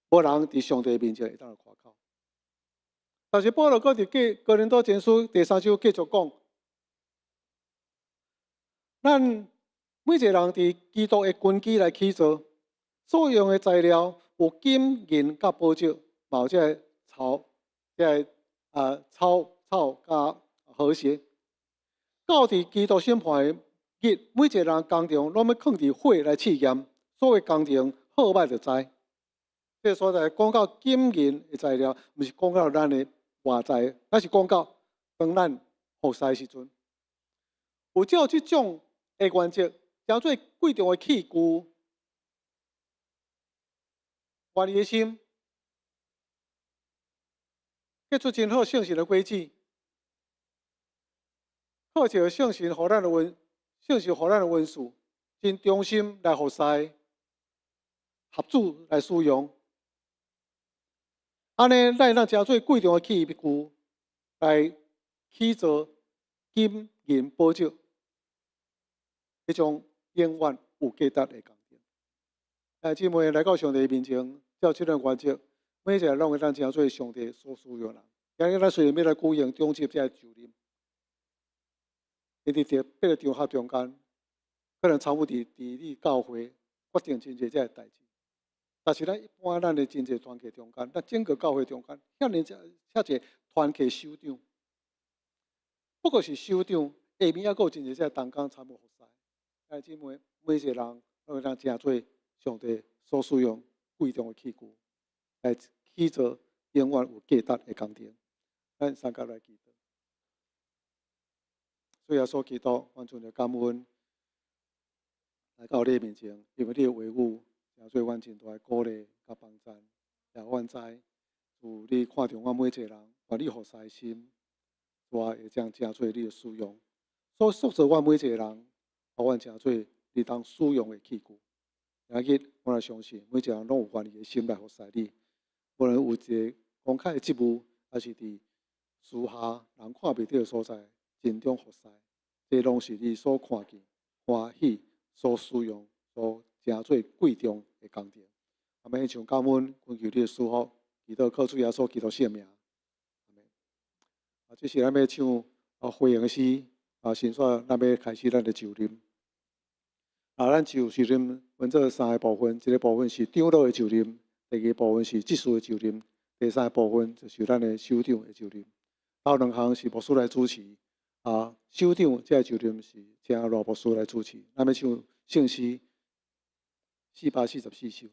C: 無人佇上帝面前會當來誇口。但是保羅閣佇哥林多前書第三章繼續講，咱每一個人佇基督的根基來起造，所用的材料有金銀佮寶石，嘛有這个草，這个草佮禾秸。到佇基督審判的日，每一個人工程攏欲囥佇火來試驗，所有工程好歹就知。這个所在講到金銀的材料，毋是講到咱的外在，乃是講到當咱服侍的時陣，有照這種的原則，成做貴重的器具，願意的心，結出真好聖神的果子，靠著聖神予咱的恩，聖神予咱的恩賜，真忠心來服侍，合主來使用。按呢，咱會當成做貴重的器具來起造金銀寶石，彼種永遠有價值的工程。哎，姊妹來到上帝面前，照這個原則，每一個人攏會當成做上帝所使用人。今日咱雖然欲來舉行中秋這个就任，佇這八个場合中間，可能參與佇你教會決定真濟這个代誌。但是咱一般咱的真濟團契中間，咱整個教會中間，遐爾遮濟團契首長，不過是首長，下面猶閣有真濟這個同工參與服侍。哎，姊妹，每一個人攏會當成做上帝所使用貴重的器具，來起造永遠有價值的工程。咱三甲來祈禱，主耶穌基督，阮存著感恩來到你面前，因為你的話語成做阮真大的鼓勵佮幫贊，也阮知，主你看著阮每一個人，願你服侍的心，主啊，會將成做你的使用，所塑造阮每一個人，予阮成做你當使用的器具。今日我來相信，每一個人攏有願意的心來服侍你，無論有一个公開的職務，抑是佇私下人看袂著的所在，盡忠服侍，這攏是你所看見、歡喜、所使用、所誠做貴重的工程。阿們，唱感恩，懇求你的祝福，祈禱靠主耶穌基督聖名。阿們。啊，這是咱欲唱回應的詩，啊，先煞咱欲開始咱的就任。啊，咱就時陣分做三个部分，一个部分是長老的就任，第二个部分是執事的就任，第三个部分就是咱的首長的就任。頭兩項是牧師來主持，啊，首長這个就任是請羅牧師來主持。咱欲唱聖詩444首。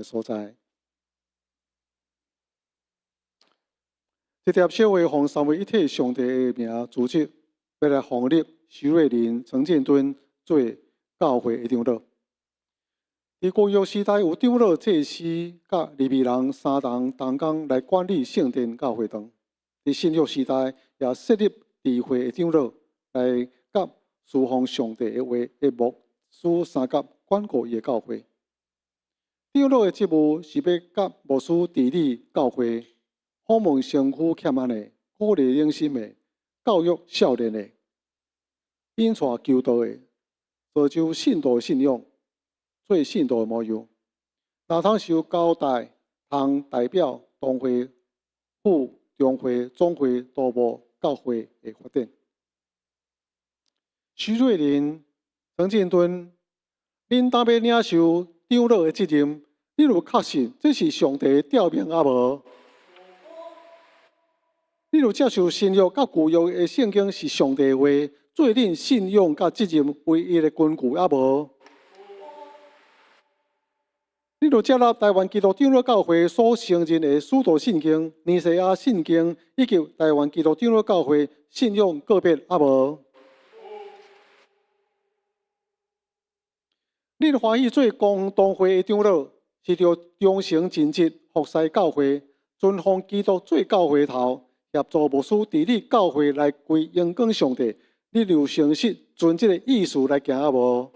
C: 所在，這帖小會奉三位一體上帝的名組織，欲來封立徐瑞麟、陳建敦做教會的長老。佇舊約時代，有長老、祭司、佮利未人三人同工來管理聖殿佮會堂。佇新約時代，也設立智慧的長老來佮侍奉上帝的話的牧師相佮管顧伊的教會。長老的職務是欲佮牧師治理教會，訪問身軀欠安的，鼓勵人心的，教育少年的，引帶求道的，造就信徒的信仰，做信徒的模樣。若通受交代，通代表同會、副中會、總會、督牧教會的發展。徐瑞麟、陳進敦，恁當欲領受長老的責任，你有確信這是上帝的召命抑無？你有接受新約佮舊約的聖經是上帝的話，做恁信仰佮責任唯一的根據抑無？你有接納台灣基督長老教會所承認的使徒信經、尼西亞信經以及台灣基督長老教會信仰告別抑無？恁歡喜做公同會的長老，是著忠誠盡職服侍教會，尊奉基督做教會頭，協助牧師治理教會來歸榮光上帝。你有誠實遵這个意思來行抑無？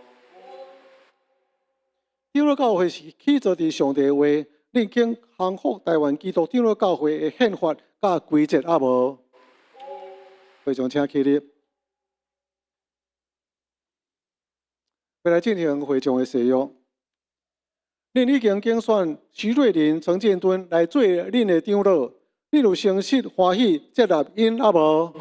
C: 長老教會是起造佇上帝的話，恁肯降服台灣基督長老教會的憲法佮規則抑無？會眾請起立。欲來進行會眾的誓約。恁已經揀選徐瑞麟、陳建敦來做恁的長老，恁有誠實歡喜接納𪜶抑無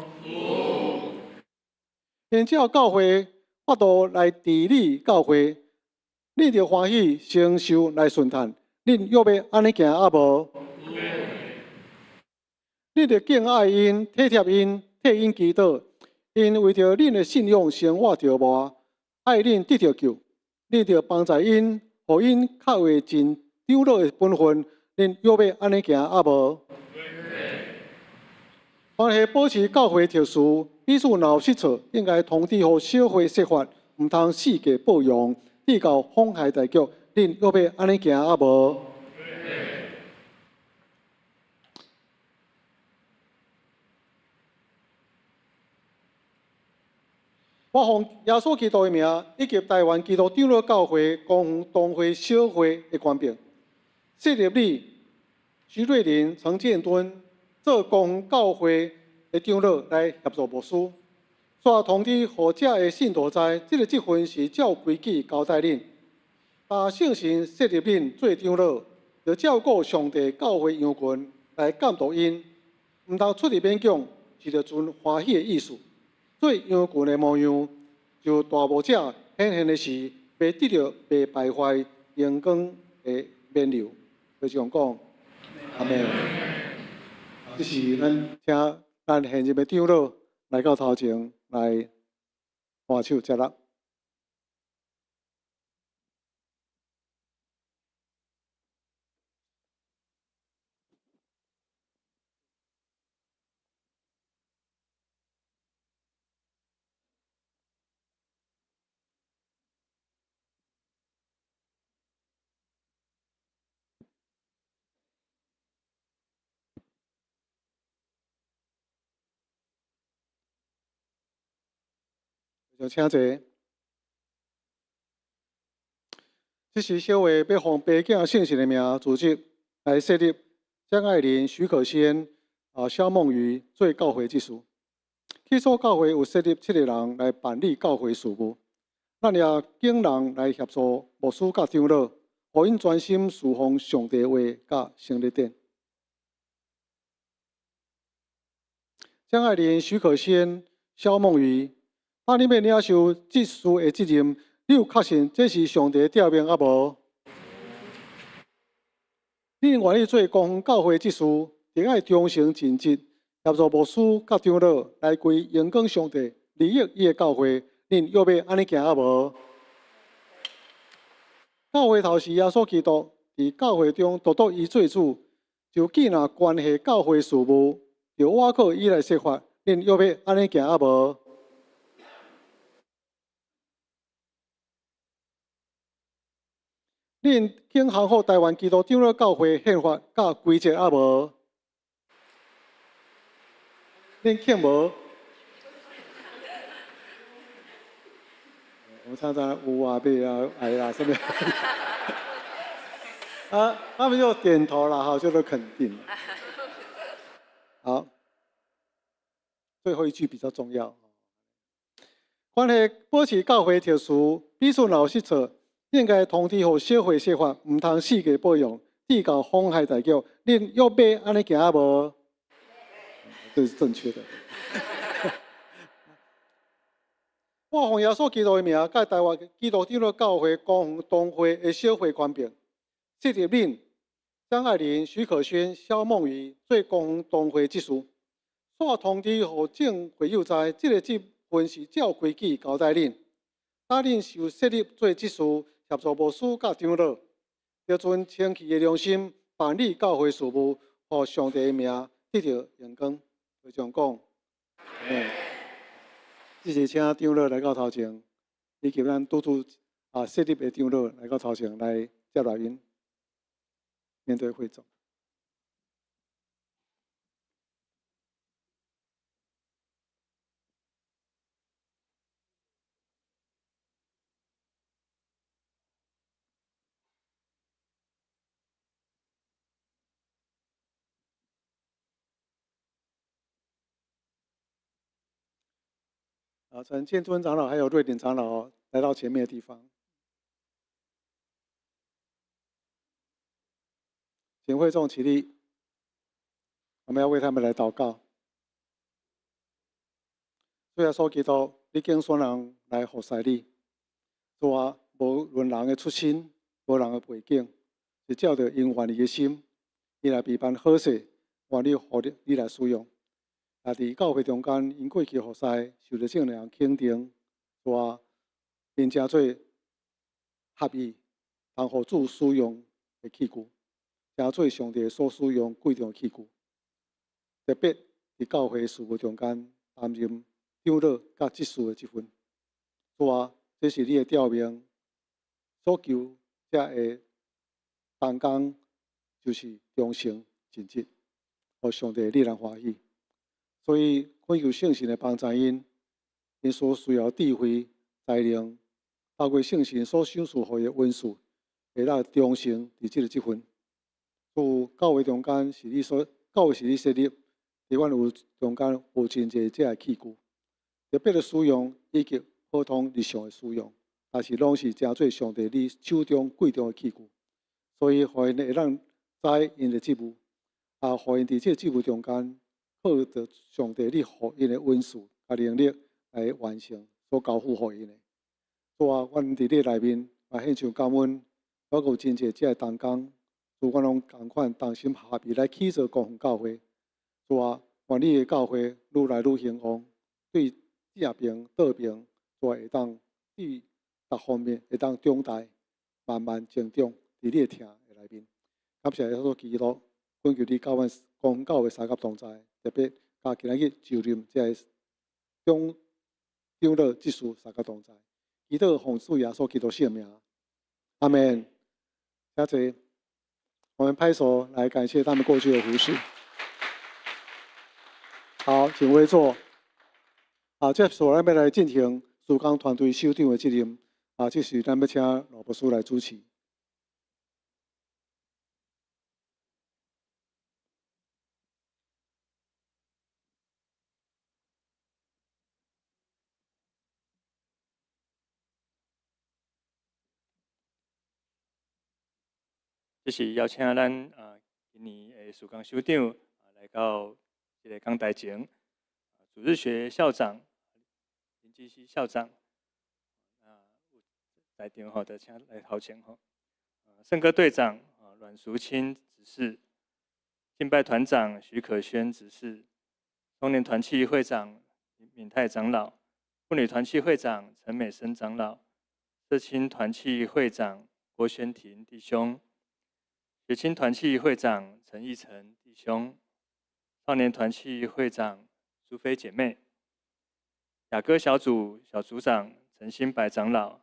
C: ？𪜶照教會法度來治理教會，恁著歡喜承受來順趁，恁欲欲按呢行抑無？恁著敬愛𪜶、體貼𪜶、替𪜶祈禱，𪜶為著恁的信仰生活著磨，愛恁得著救，恁著幫助𪜶，予𪜶較會盡長老的本分，恁欲欲按呢行抑無？凡係保持教會秩序，彼此若有失錯，應該通知予小會釋法，毋通四界報揚，致到妨害大局。恁欲欲按呢行抑無？我奉耶穌基督的名，以及台灣基督長老教會江園東會小會的權柄，設立你徐瑞麟、陳建敦做江園教會的長老來協助牧師。煞通知予遮的信徒知，這個職分是照規矩交代恁。但聖神設立恁做長老，著照顧上帝教會羊群來監督𪜶，毋通出入勉強，是著存歡喜的意思。做羊群的模樣，就大牧者顯現的時，袂得著袂敗壞榮光的冕旒。就這樣講，阿們。這是咱請咱現任的長老來到頭前來握手接納。就請坐。這時小會欲奉爸囝聖神的名組織來設立張愛玲、許可先、蕭夢瑜做教會執事。起初教會有設立七個人來辦理教會事務，咱也請人來協助牧師佮長老，予𪜶專心事奉上帝話佮聖禮典。張愛玲、許可先、蕭夢瑜，當恁欲領受執事的責任，你有確信這是上帝的召命抑無？恁願意做江園教會執事，著愛忠誠盡職，協助牧師佮長老來歸榮光上帝，利益伊的教會。恁欲欲按呢行抑無？教會頭是耶穌基督，佇教會中獨獨伊做主，就既若關係教會事務，著倚靠伊來釋法。恁欲欲按呢行抑無？恁肯降服台灣基督長老教會憲法佮規則抑無？恁肯無？我常常有啊，欲啊，愛啦，啥物？啊，他們就點頭了，哈，就是肯定。好，最後一句比較重要。關係保持教會秩序，彼此若有失錯，應該通知予小會釋法，毋通四界報揚，致到妨害大局。恁欲欲按呢行抑無？這是正確的。我奉耶穌基督的名，佮台灣基督長老教會江園東會的小會權柄，設立恁張愛玲、許可宣、蕭夢瑜做江園東會執事。煞通知予眾會友知，這個職分是照規矩交代恁。當恁受設立做執事，協助牧師佮長老，著存清氣的良心辦理教會事務，予上帝的名得著榮光。就這樣講。這是請長老來到頭前，以及咱拄拄設立的長老來到頭前來接納𪜶，面對會眾。啊，陳建尊長老還有瑞典長老來到前面的地方。請會眾起立，我們要為他們來禱告。主耶穌基督，你揀選人來服侍你，主啊，無論人的出身，無人的背景，是照著𪜶願意的心，𪜶來備辦好勢，願意予你來使用。也佇教會中間，𪜶過去服侍，受著聖靈肯定，主啊，𪜶成做合意，通予主使用的器具，成做上帝所使用貴重的器具。特別佇教會事務中間擔任長老佮執事的職份。主啊，這是你的召命，所求這个同工就是忠誠盡職，予上帝你來歡喜。所以懇求聖神來幫助𪜶，𪜶所需要智慧、才能，包括聖神所賞賜予伊的恩賜，會當忠誠佇這个職份。主，教會中間是你所教會是你設立，佇阮有中間有真濟這个器具，特別的使用以及普通日常的使用，但是攏是成做上帝你手中貴重的器具。所以，予𪜶會當知𪜶的職務，啊，予𪜶佇這个職務中間，靠著上帝你予𪜶的恩賜佮能力來完成所交付予𪜶的。主啊，阮佇你內面嘛獻上感恩，我閣有真濟這个同工，主阮攏仝款同心合意來起造光復教會。主啊，願你的教會愈來愈興旺，對正爿倒爿，主啊會當對逐方面會當長大，慢慢成長，佇你的疼的內面。感謝耶穌基督，懇求你佮阮光復教會三甲同在，特別佮今仔日就任這个長長老執事三甲同在。祈禱奉主耶穌基督聖名，阿門。謝謝，我們拍手來感謝他們過去的服事。好，請位坐。好，接下來咱欲來進行事工團隊首長的職任。啊，這時咱欲請羅牧師來主持。
B: 這是邀請咱啊，今年的事工首長來到這个講臺前，主日學校長林金熙校長啊，在場吼，就請來頭前吼。聖歌隊長啊，阮淑清執事，敬拜團長許可軒執事，青年團契會長閔泰長老，婦女團契會長陳美生長老，社青團契會長郭宣廷弟兄。學青團契會長陳義成弟兄，少年團契會長蘇菲姐妹，雅歌小組小組長陳新白長老，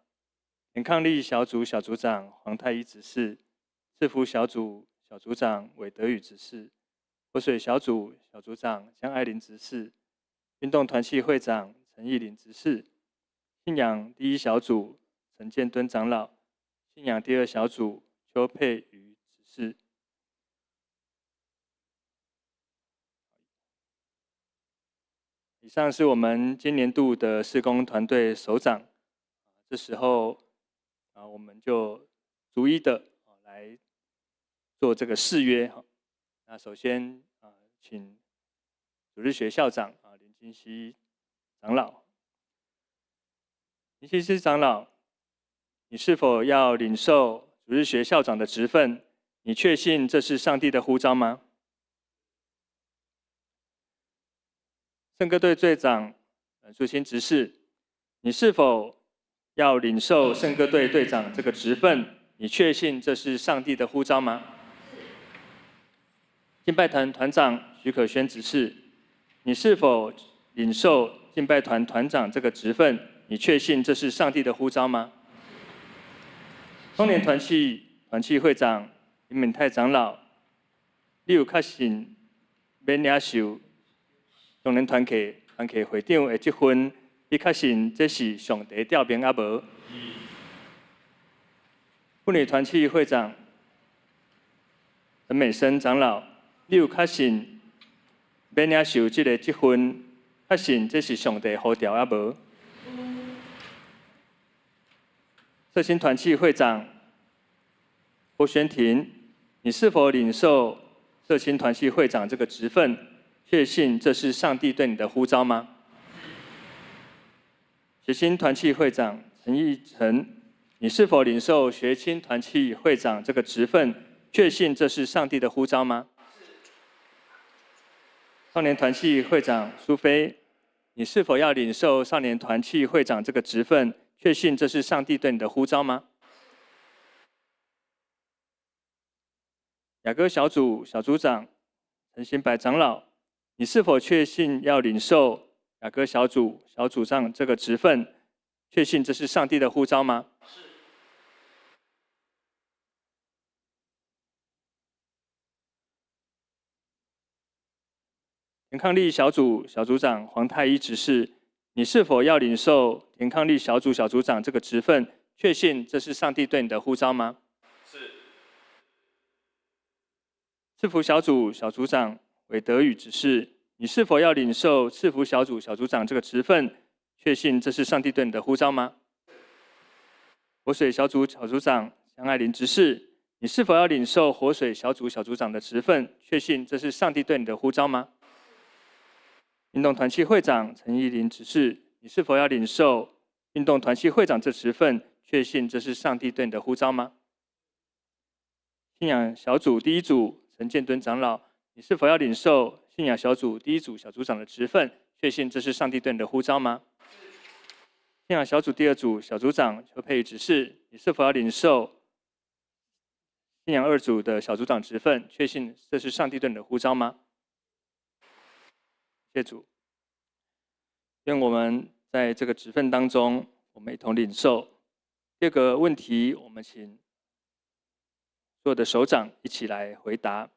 B: 田抗力小組小組長黃太一執事，賜福小組小組長韋德宇執事，活水小組小組長江愛玲執事，運動團契會長陳義林執事，信仰第一小組陳建敦長老，信仰第二小組邱佩瑜是。以上是我們今年度的事工團隊首長。這時候啊，我們就逐一的來做這個誓約。那首先啊，請主日學校長啊林金熙長老。林金熙長老，你是否要領受主日學校長的職分？你確信這是上帝的呼召嗎？聖歌隊隊長阮淑清執事，你是否要領受聖歌隊隊長這個職分？你確信這是上帝的呼召嗎？敬拜團團長許可軒執事，你是否領受敬拜團團長這個職分？你確信這是上帝的呼召嗎？青年團契團契會長林敏泰長老，你有確信欲領受少年團契團契會長的職分？你確信這是上帝召命抑無？婦女團契會長陳美生長老，你有確信欲領受這个職分？確信這是上帝呼召抑無？社青團契會長郭宣廷，
D: 你是否領受社青團契會長這個職分，確信這是上帝對你的呼召嗎？學青團契會長陳奕晨，你是否領受學青團契會長這個職分，確信這是上帝的呼召嗎？少年團契會長蘇菲，你是否要領受少年團契會長這個職分，確信這是上帝對你的呼召嗎？雅歌小組小組長陳新白長老，你是否確信要領受雅歌小組小組長這個職分，確信這是上帝的呼召嗎？是。田抗力小組小組長黃太醫執事，你是否要領受田抗力小組小組長這個職分，確信這是上帝對你的呼召嗎？是。賜福小組小組長韋德宇執事，你是否要領受賜福小組小組長這個職分，確信這是上帝對你的呼召嗎？活水小組小組長江愛玲執事，你是否要領受活水小組小組長的職分，確信這是上帝對你的呼召嗎？運動團契會長陳義林執事，你是否要領受運動團契會長這職分，確信這是上帝對你的呼召嗎？信仰小組第一組陳建敦長老，你是否要領受信仰小組第一組小組長的職分，確信這是上帝對你的呼召嗎？信仰小組第二組小組長邱佩瑜執事，你是否要領受信仰二組的小組長職分，確信這是上帝對你的呼召嗎？謝主，願我們在這個職分當中，我們一同領受。第二個問題，我們請所有的首長一起來回答。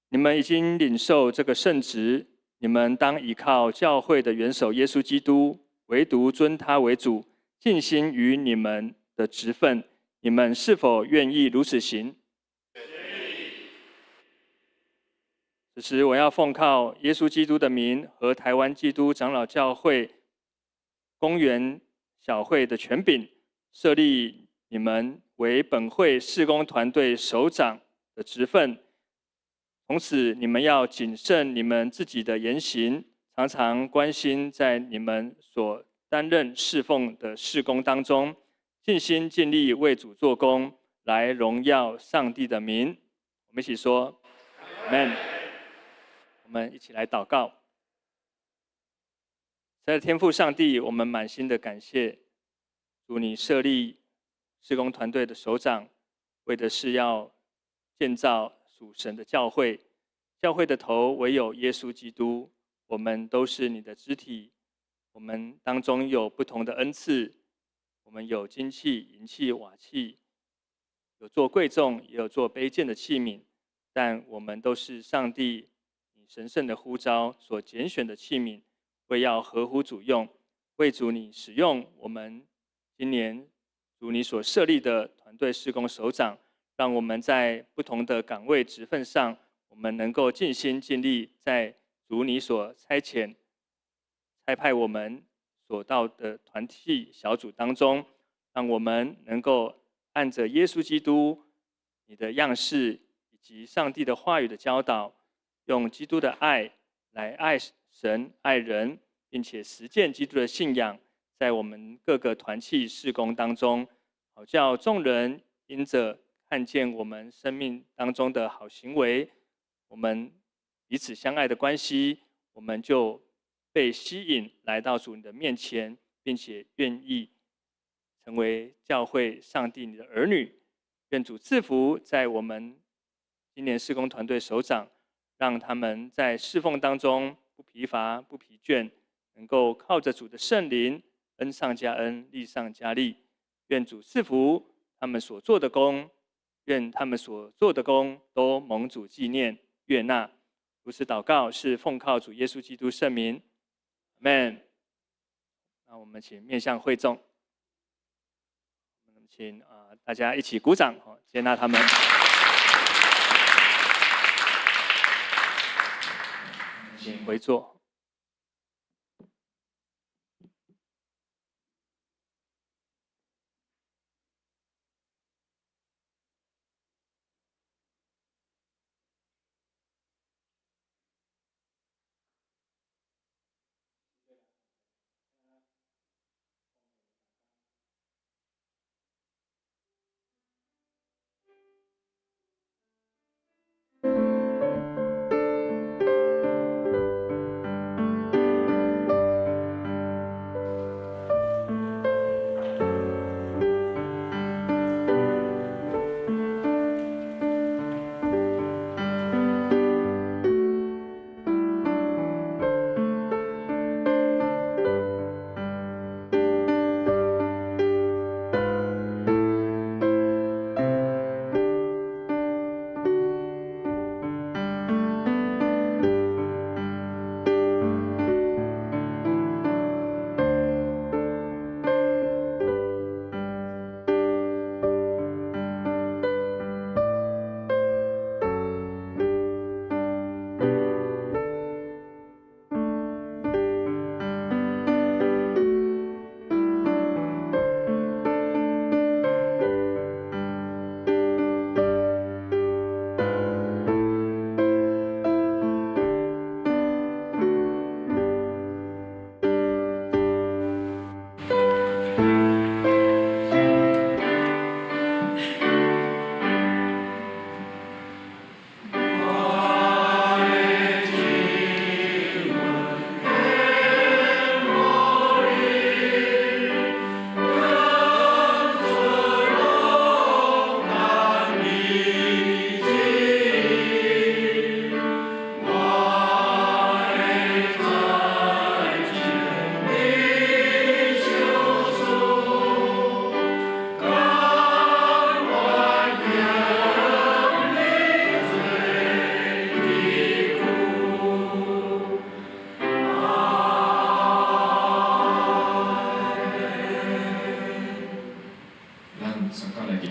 D: 你們已經領受這個聖職，你們當倚靠教會的元首耶穌基督，唯獨尊他為主，盡心於你們的職分。你們是否願意如此行？此時，我要奉靠耶穌基督的名和台灣基督長老教會公園小會的權柄，設立你們為本會事工團隊首長的職分。從此，你們要謹慎你們自己的言行，常常關心在你們所擔任侍奉的事工當中，盡心盡力為主做工，來榮耀上帝的名。我們一起說，Amen。我們一起來禱告，在天父上帝，我們滿心的感謝，主你設立事工團隊的首長，為的是要建造屬神的教會，教會的頭唯有耶穌基督，我們都是你的肢體，我們當中有不同的恩賜，我們有金器、銀器、瓦器，有做貴重，也有做卑賤的器皿，但我們都是上帝神聖的呼召所揀選的器皿，為要合乎主用，為主你使用我們今年主你所設立的團隊事工首長，讓我們在不同的崗位職分上，我們能夠盡心盡力，在主你所差遣、差派我們所到的團體小組當中，讓我們能夠按着耶穌基督你的樣式以及上帝的話語的教導，用基督的愛來愛神、愛人，並且實踐基督的信仰，在我們各個團契事工當中，好叫眾人因着看見我們生命當中的好行為，我們彼此相愛的關係，我們就被吸引來到主你的面前，並且願意成為教會上帝你的兒女。願主賜福在我們今年事工團隊首長，讓他們在侍奉當中不疲乏、不疲倦，能夠靠着主的聖靈，恩上加恩，力上加力。願主賜福他們所做的工，願他們所做的工都蒙主紀念、悅納。如此禱告，是奉靠主耶穌基督聖名，阿們。那我們請面向會眾，我們請大家一起鼓掌，接納他們。請回座。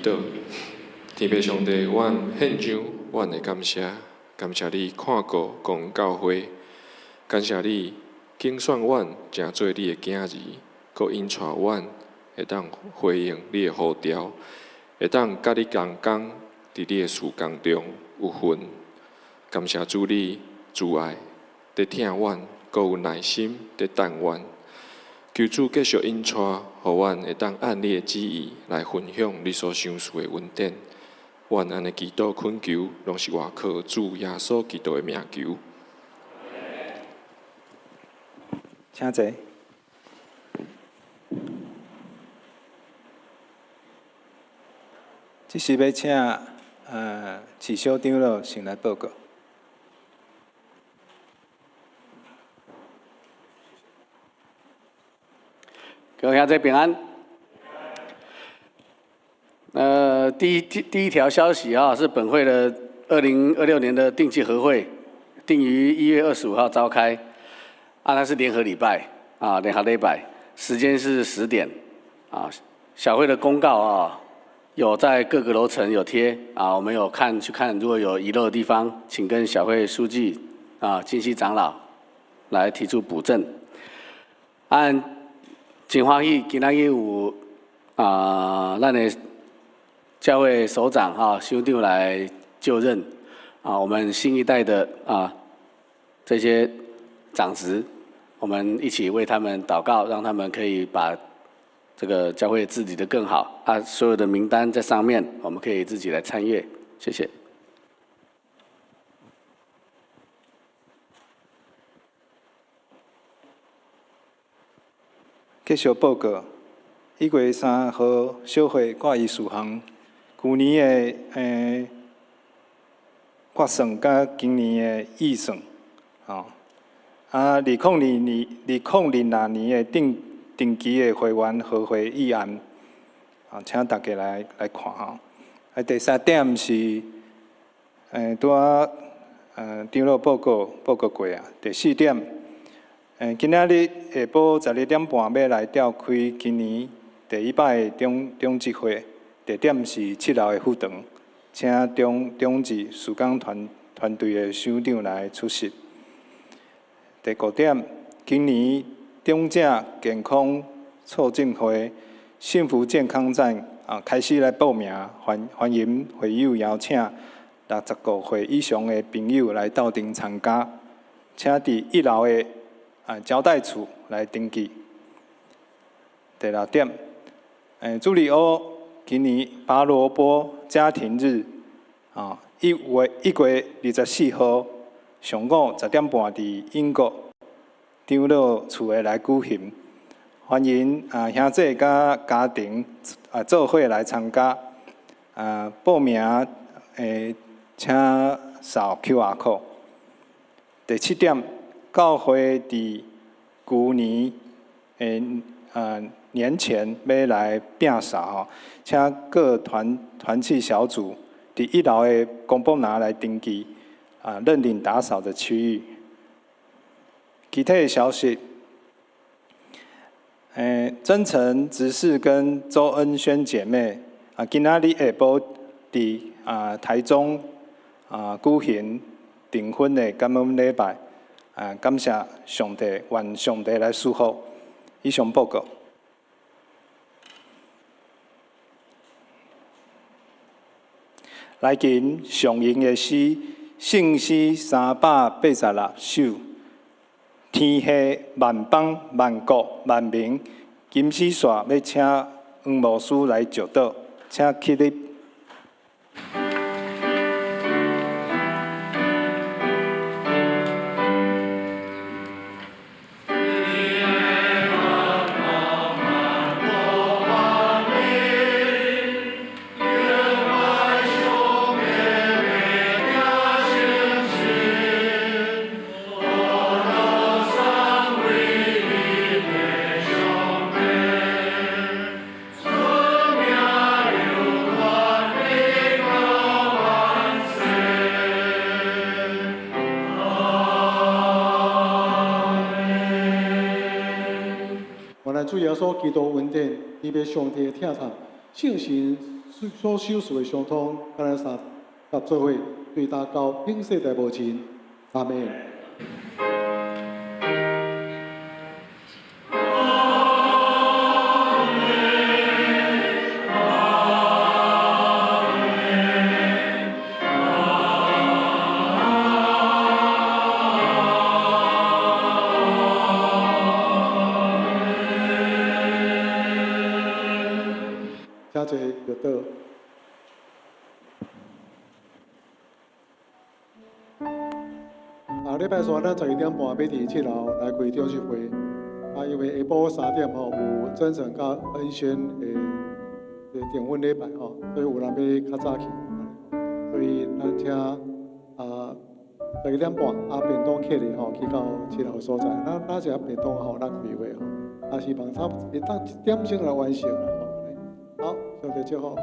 E: 禱。天父上帝，阮獻上阮的感謝，感謝你看顧公教會，感謝你揀選阮成做你的囝兒，閣引帶阮會當回應你的呼召，會當佮你同工，佇你的事工中有份。感謝主你慈愛，佇疼阮，閣有耐心佇等阮。求主繼續引帶，予阮會當按你的旨意來分享你所賞賜的恩典。阮按呢祈禱懇求，攏是倚靠主耶穌基督的名求。
B: 請坐。這時欲請市小長老先來報告。
F: 各位兄弟平安。第一條消息啊，是本會的2026年的定期合會，定於1月25號召開。啊，它是聯合禮拜啊，聯合禮拜，時間是10點。啊，小會的公告啊，有在各個樓層有貼啊，我們有看去看，如果有遺漏的地方，請跟小會書記啊、金熙長老來提出補正。按真歡喜，今仔日有啊，咱的教會首長哈，首長來就任啊，我們新一代的啊這些長執，我們一起為他們禱告，讓他們可以把這個教會治理得更好。啊，所有的名單在上面，我們可以自己來參閱。謝謝。
B: 繼續報告，1月3號小會決議事項，舊年的決算佮今年的預算，吼。啊，2002年、2006年的定期的會員合會議案，啊，請大家來看吼。啊，第三點是，拄仔長老報告過啊。第四點，今仔日下晡12點半欲來召開今年第一擺的長執會，地點是7樓的副堂，請長執事工團隊的首長來出席。第五點，今年長者健康促進會幸福健康站啊，開始來報名，歡迎會友邀請65歲以上的朋友來鬥陣參加，請佇1樓的招待處來登記。第六點，主禮屋今年拔蘿蔔家庭日啊，1月24號上午10點半佇英國長老厝的來舉行，歡迎啊兄弟佮家庭啊做伙來參加。啊，報名請掃 QR code。第七點，教會佇舊年的年前欲來摒掃吼，請各團契小組佇1樓的公布欄來登記，啊，認領打掃的區域。其他的消息，真誠執事跟周恩軒姐妹啊，今仔日下晡佇台中舉行訂婚的感恩禮拜，啊，感謝上帝，願上帝來祝福。以上報告。來吟上用的詩，聖詩386首。天下萬邦萬國萬民，金絲線欲請黃牧師來祝禱，請起立。
C: 主耶穌基督恩典，天父上帝的疼痛，聖神所受事的傷痛，佮咱相佮做伙，對今到永世代無盡。阿門。請坐就倒。啊，禮拜三咱12點半欲佇七樓來開長執會。啊，因為下晡3點吼有真誠佮恩軒的訂婚禮拜吼，所以有人欲較早去。所以咱請啊12點半啊便當客咧吼去到七樓所在。咱咱這便當吼咱開會吼，啊希望差會當1點鐘來完成啦吼。好，上帝祝福。